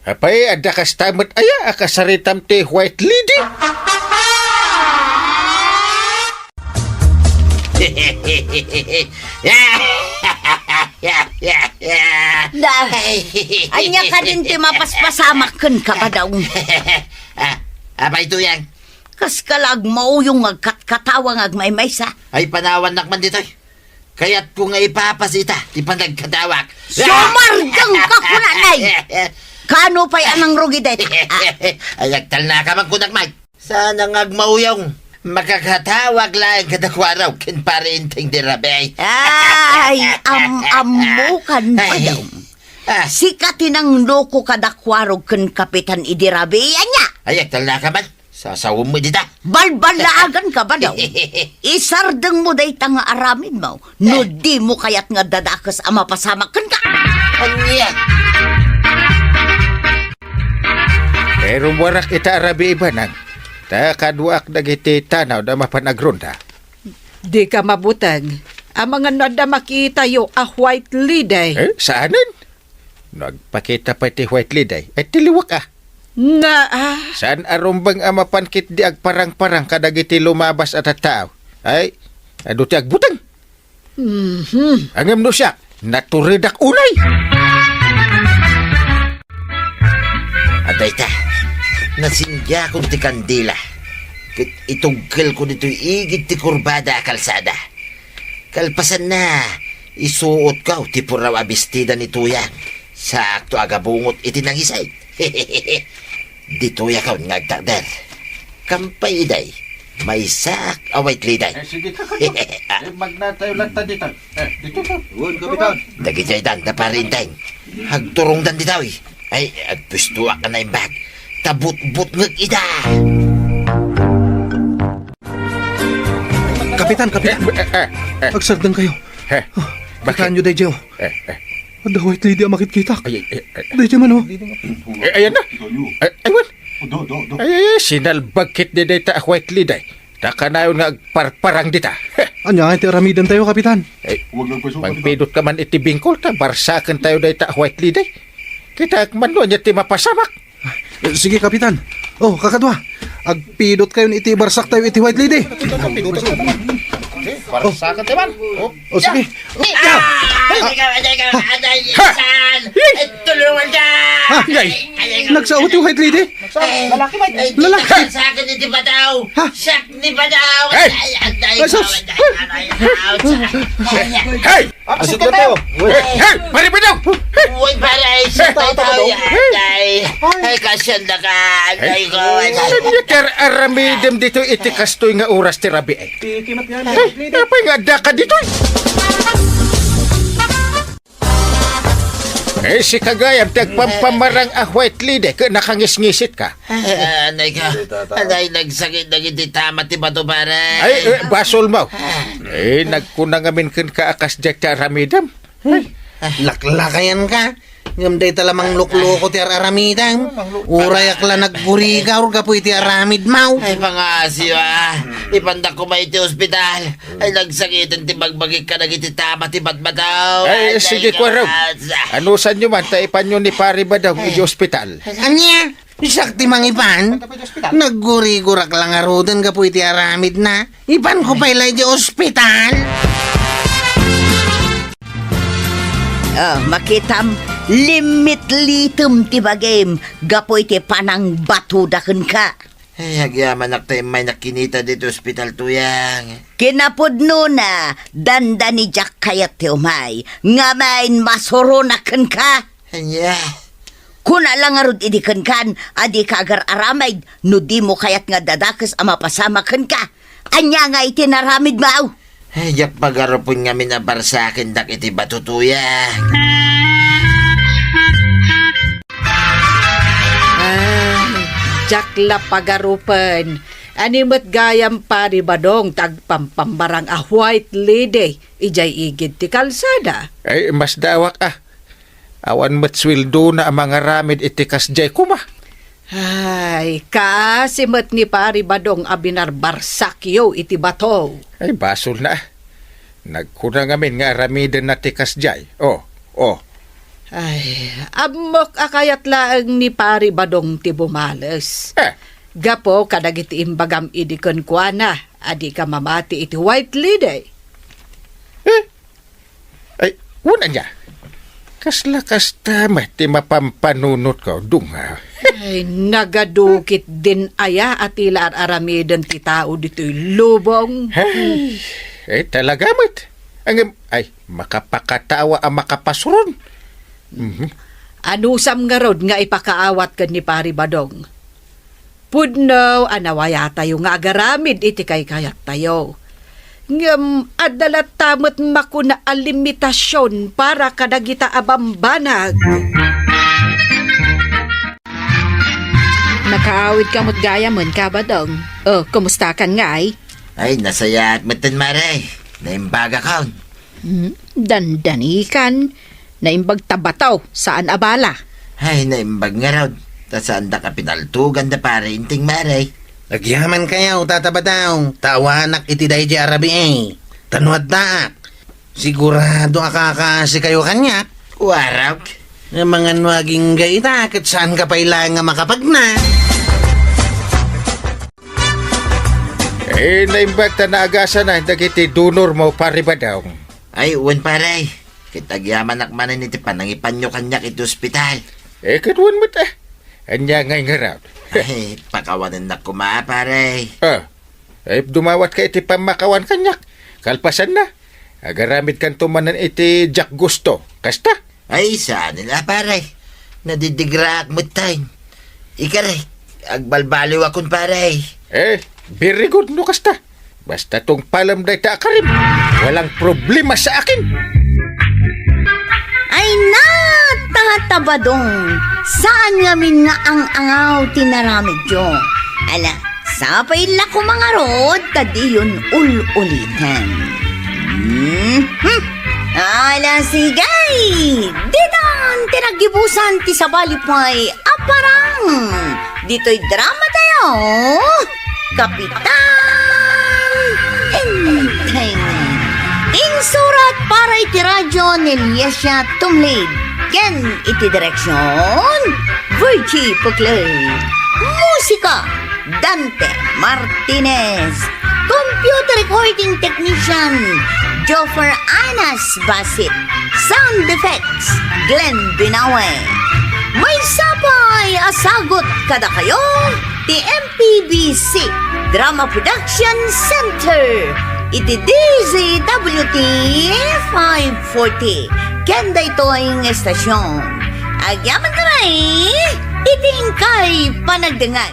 Apay, adda kasta met aya a kasaritam ti White Lady? Da, ania kadin ti mapaspasamak kenka, Badong? Ah, apay, Tuyang? Kaska la agmauyong nga agkatkatawa nga agmaymaysa. Ay, panawannak man ditoy. Kayatko nga ipapas ita ti panagkatawak. Sumardengka kunanay! Kano pay a nangrugi dayta? Ah. Ay, agtalnaka man kunak, Mike. Sana nga agmauyong. Makakatawag laeng kada Kuarog ken Pare Enteng di rabii. Ay, am-ammokan, Ay. Badong. Ah. Sika ti nangloko kada Kuarog ken Kapitan idi rabii, ania? Ay, agtalnaka man. Sasawem met dita. Balbalaaganka, Badong. Isardengmo dayta nga aramidmo no dimo kayat nga dadakes a mapasamak kenka. Ania? Pero warak ita a rabii, Badong. Ta kaduaak dagiti tanaw da mapan agronda. Dika mabuteng. Amangan no adda makitayo a White Lady. Eh, saanen? No agpakita pay ti White Lady, ay ti liwak a. Na, ah. Saan a rumbeng a mapan ketdi agparangparang kadagiti lumabas a tattao? Ay, adu ti agbuteng. Mhm. Ngem no siak, naturedak unay. Adda ita, nasindiakon ti kandila, ket itugkelko ditoy igid ti kurbada a kalsada. Kalpasanna, isuotko ti puraw a bestida ni Tuyang. Saakto a gabungot iti nangisay. Ditoy akon nga agtakder. Kampay iday, maysaak a White Lady. Eh, sige ta kayo. Ah. Eh, magnatayo latta dita. Eh, dito ka. Wen, Kapitan. Dagiti ay danda, Pare Enteng. Agturongdan ditoy. Ay, agpustuak a naimbag. Ta butbutngek ida. Kapitan, Kapitan. Eh, eh, eh, eh. Agsardengkayo. He, bakit? Kitaenyo daydiay, o. Eh, eh. Adda white lady a makitkitak. Ay, ay, ay, ay. Daydiay man, o. Eh, ayan na. Ay, ay, wan. Ay, ay, ay, sinalbag ketdi dayta a white lady. Ta kanayon nga agparparang dita. He. Ania nga ti aramidentayo, Kapitan? Eh, magpidot ka man iti bingkol ta barsaken tayo dayta a white lady. Kitaek man no ania ti mapasamak. Eh, sige, Kapitan. O, kakadua. Agpidot kayon iti barsak tayo iti white lady. Barsaken tayo man. O. O, sige. Ah! Ay, ikaw, ay, ikaw, ay, ay, Ha? Insan! Ay, tulungan ka! Ha? Ay, ay, ay, Nagsao ti white lady? Ay, Lalaki ba? Ay, Lalaki. Sa akin iti bataw! Ha? Siak ni bataw! Hey! Ay, ay, ay, Ay, sus! Ay, ay, ay, ay, ay, ay, ay, Hey! Asit na tayo. Hey, hey, pare Badong! Uy, pare, ay, Hey! Tayo, tayo, tayo, ay, ay. Ay, kasyan na ka, ay, ko, ay, ay. Ania ti ar-aramidem ditoy iti kastoy nga oras ti rabii? Ti kimat nga, Hey, apay nga adda ka ditoy? Eh, sika gayam ti agpampamarang a white lady, ket nakangisngisit ka. Ah, anay ka. Anay, nagsakit dagiti tama ti bato, pare. Ay, eh, basolmo. Eh, nagkuna ngamin kenka a kasdiay ti aramidem. Laklakayan ka. Ngem dayta la manglukloko ti ar-aramidem. Urayak la naggurigaw gapu iti aramidmo. Ay, pangasio, a. Ipandak koma iti ospital. Ay, nagsakiten ti bagbagik kadagiti tama ti batbataw. Ay, sige, kuarog. Anusanyo man, ta ipanyo ni Pari Badong iti ospital. Ania? Siak ti mangipan? Naggurigurak la ngaruden gapu iti aramidna. Ipanko pay la iti ospital. Ah, makitam, limitlitem ti bagim gapu iti panangbatoda kenka. Ay, agyamanak ta immay nakinita ditoy ospital, Tuyang. Kinapudnona, dandani diak kayat ti umay, ngem masuronak kenka. Ania? Kuna la ngarud idi kenkan a dika agar-aramid no dimo kayat nga dadakes a mapasamak kenka. Ania ngay ti naramidmo? Ay, diak pagarupen ngamin a barsakendak iti bato, Tuyang. Ay, diak la pagarupen. Ania met gayam, Pari Badong, ti agpampamarang a white lady idiay igid ti kalsada? Ay, masdaawak a. Awan met sueldona a mangaramid iti kasdiay koma. Ay, kaasi met ni Pari Badong a binarbarsakyo iti bato. Ay, basolna. Nagkuna ngamin nga aramidenna ti kasdiay. O, o. Ay, ammok a kayat laeng ni Pari Badong ti bumales. Eh. Gapu kadagiti imbagam idi kenkuana a dika mamati iti white lady. Eh? Ay, wen ania? Kasla kasta met ti mapampanunotko, dunga. Ay, nagadukit din aya a ti la ar-aramiden ti tao ditoy lubong. Ay, ay, talaga met. Ngem, ay, makapakatawa a makapasuron. Mhm. Anusam ngarud nga ipakaawat ken ni Pari Badong? Pudno a nawayatayo nga agaramid iti kaykayattayo. Ngem adda latta met makuna a limitasion para kadagita a bambanag. Nakaawidka met gayamen, Ka Badong. O, kumustakan ngay? Ay, nasayaat metten, Mare. Naimbagakon. Hmm, dandanikan. Naimbag ta bato, saan a bala. Ay, naimbag ngarud. Ta saandak a pinaltugan da Pare Inting, Mare. Agyamankayo, Tata Badong, ta awanak iti daydiay a rabii. Ta no addaak, sigurado a kakaasikayo kaniak. Warag. Nga mangan no agingga ita, ket saanka pay laeng nga makapagna. Eh, naimbag ta naagasan dagiti donormo, Pare Badong. Ay, wen, pare. Ket agyamanak manen iti panangipanyo kaniak iti ospital. Eh, ket wen met, eh. Ania ngay ngarud? Ay, pakawanennak koma, pare. Ah, eh, dumawatka iti pammakawan kaniak. Kalpasanna, agaramidkanto manen iti diak gusto. Kasta? Ay, saan la, pare. Nadidigraak metten. Ikari, agbalbaliwakon, pare. Eh, very good no kasta. Basta tungpalem dayta a karim, walang problema sa akin. Ay na, Tata Badong, saan ngamin nga ang-angaw ti naramidyo. Ala, sapay la koma ngarud ta diyon ul-uliten. Hmm? Hmm? Ala, sige! Ditan ti naggibusan ti sabali pay a parang ditoy drama tayo, Kapitan Enteng. Insurat para iti radyo ni Liesia Tumlid ken iti direksyon, Virgie Puclay. Musika, Dante Martinez. Computer recording technician, Joffer Anas Basit. Sound effects, Glenn Binawe. Maysa pay a sagut kadakayo ti M P B C Drama Production Center iti D Z W T five forty. Ken daytoy nga estasyon, agyaman kami iti inkay panagdengngeg.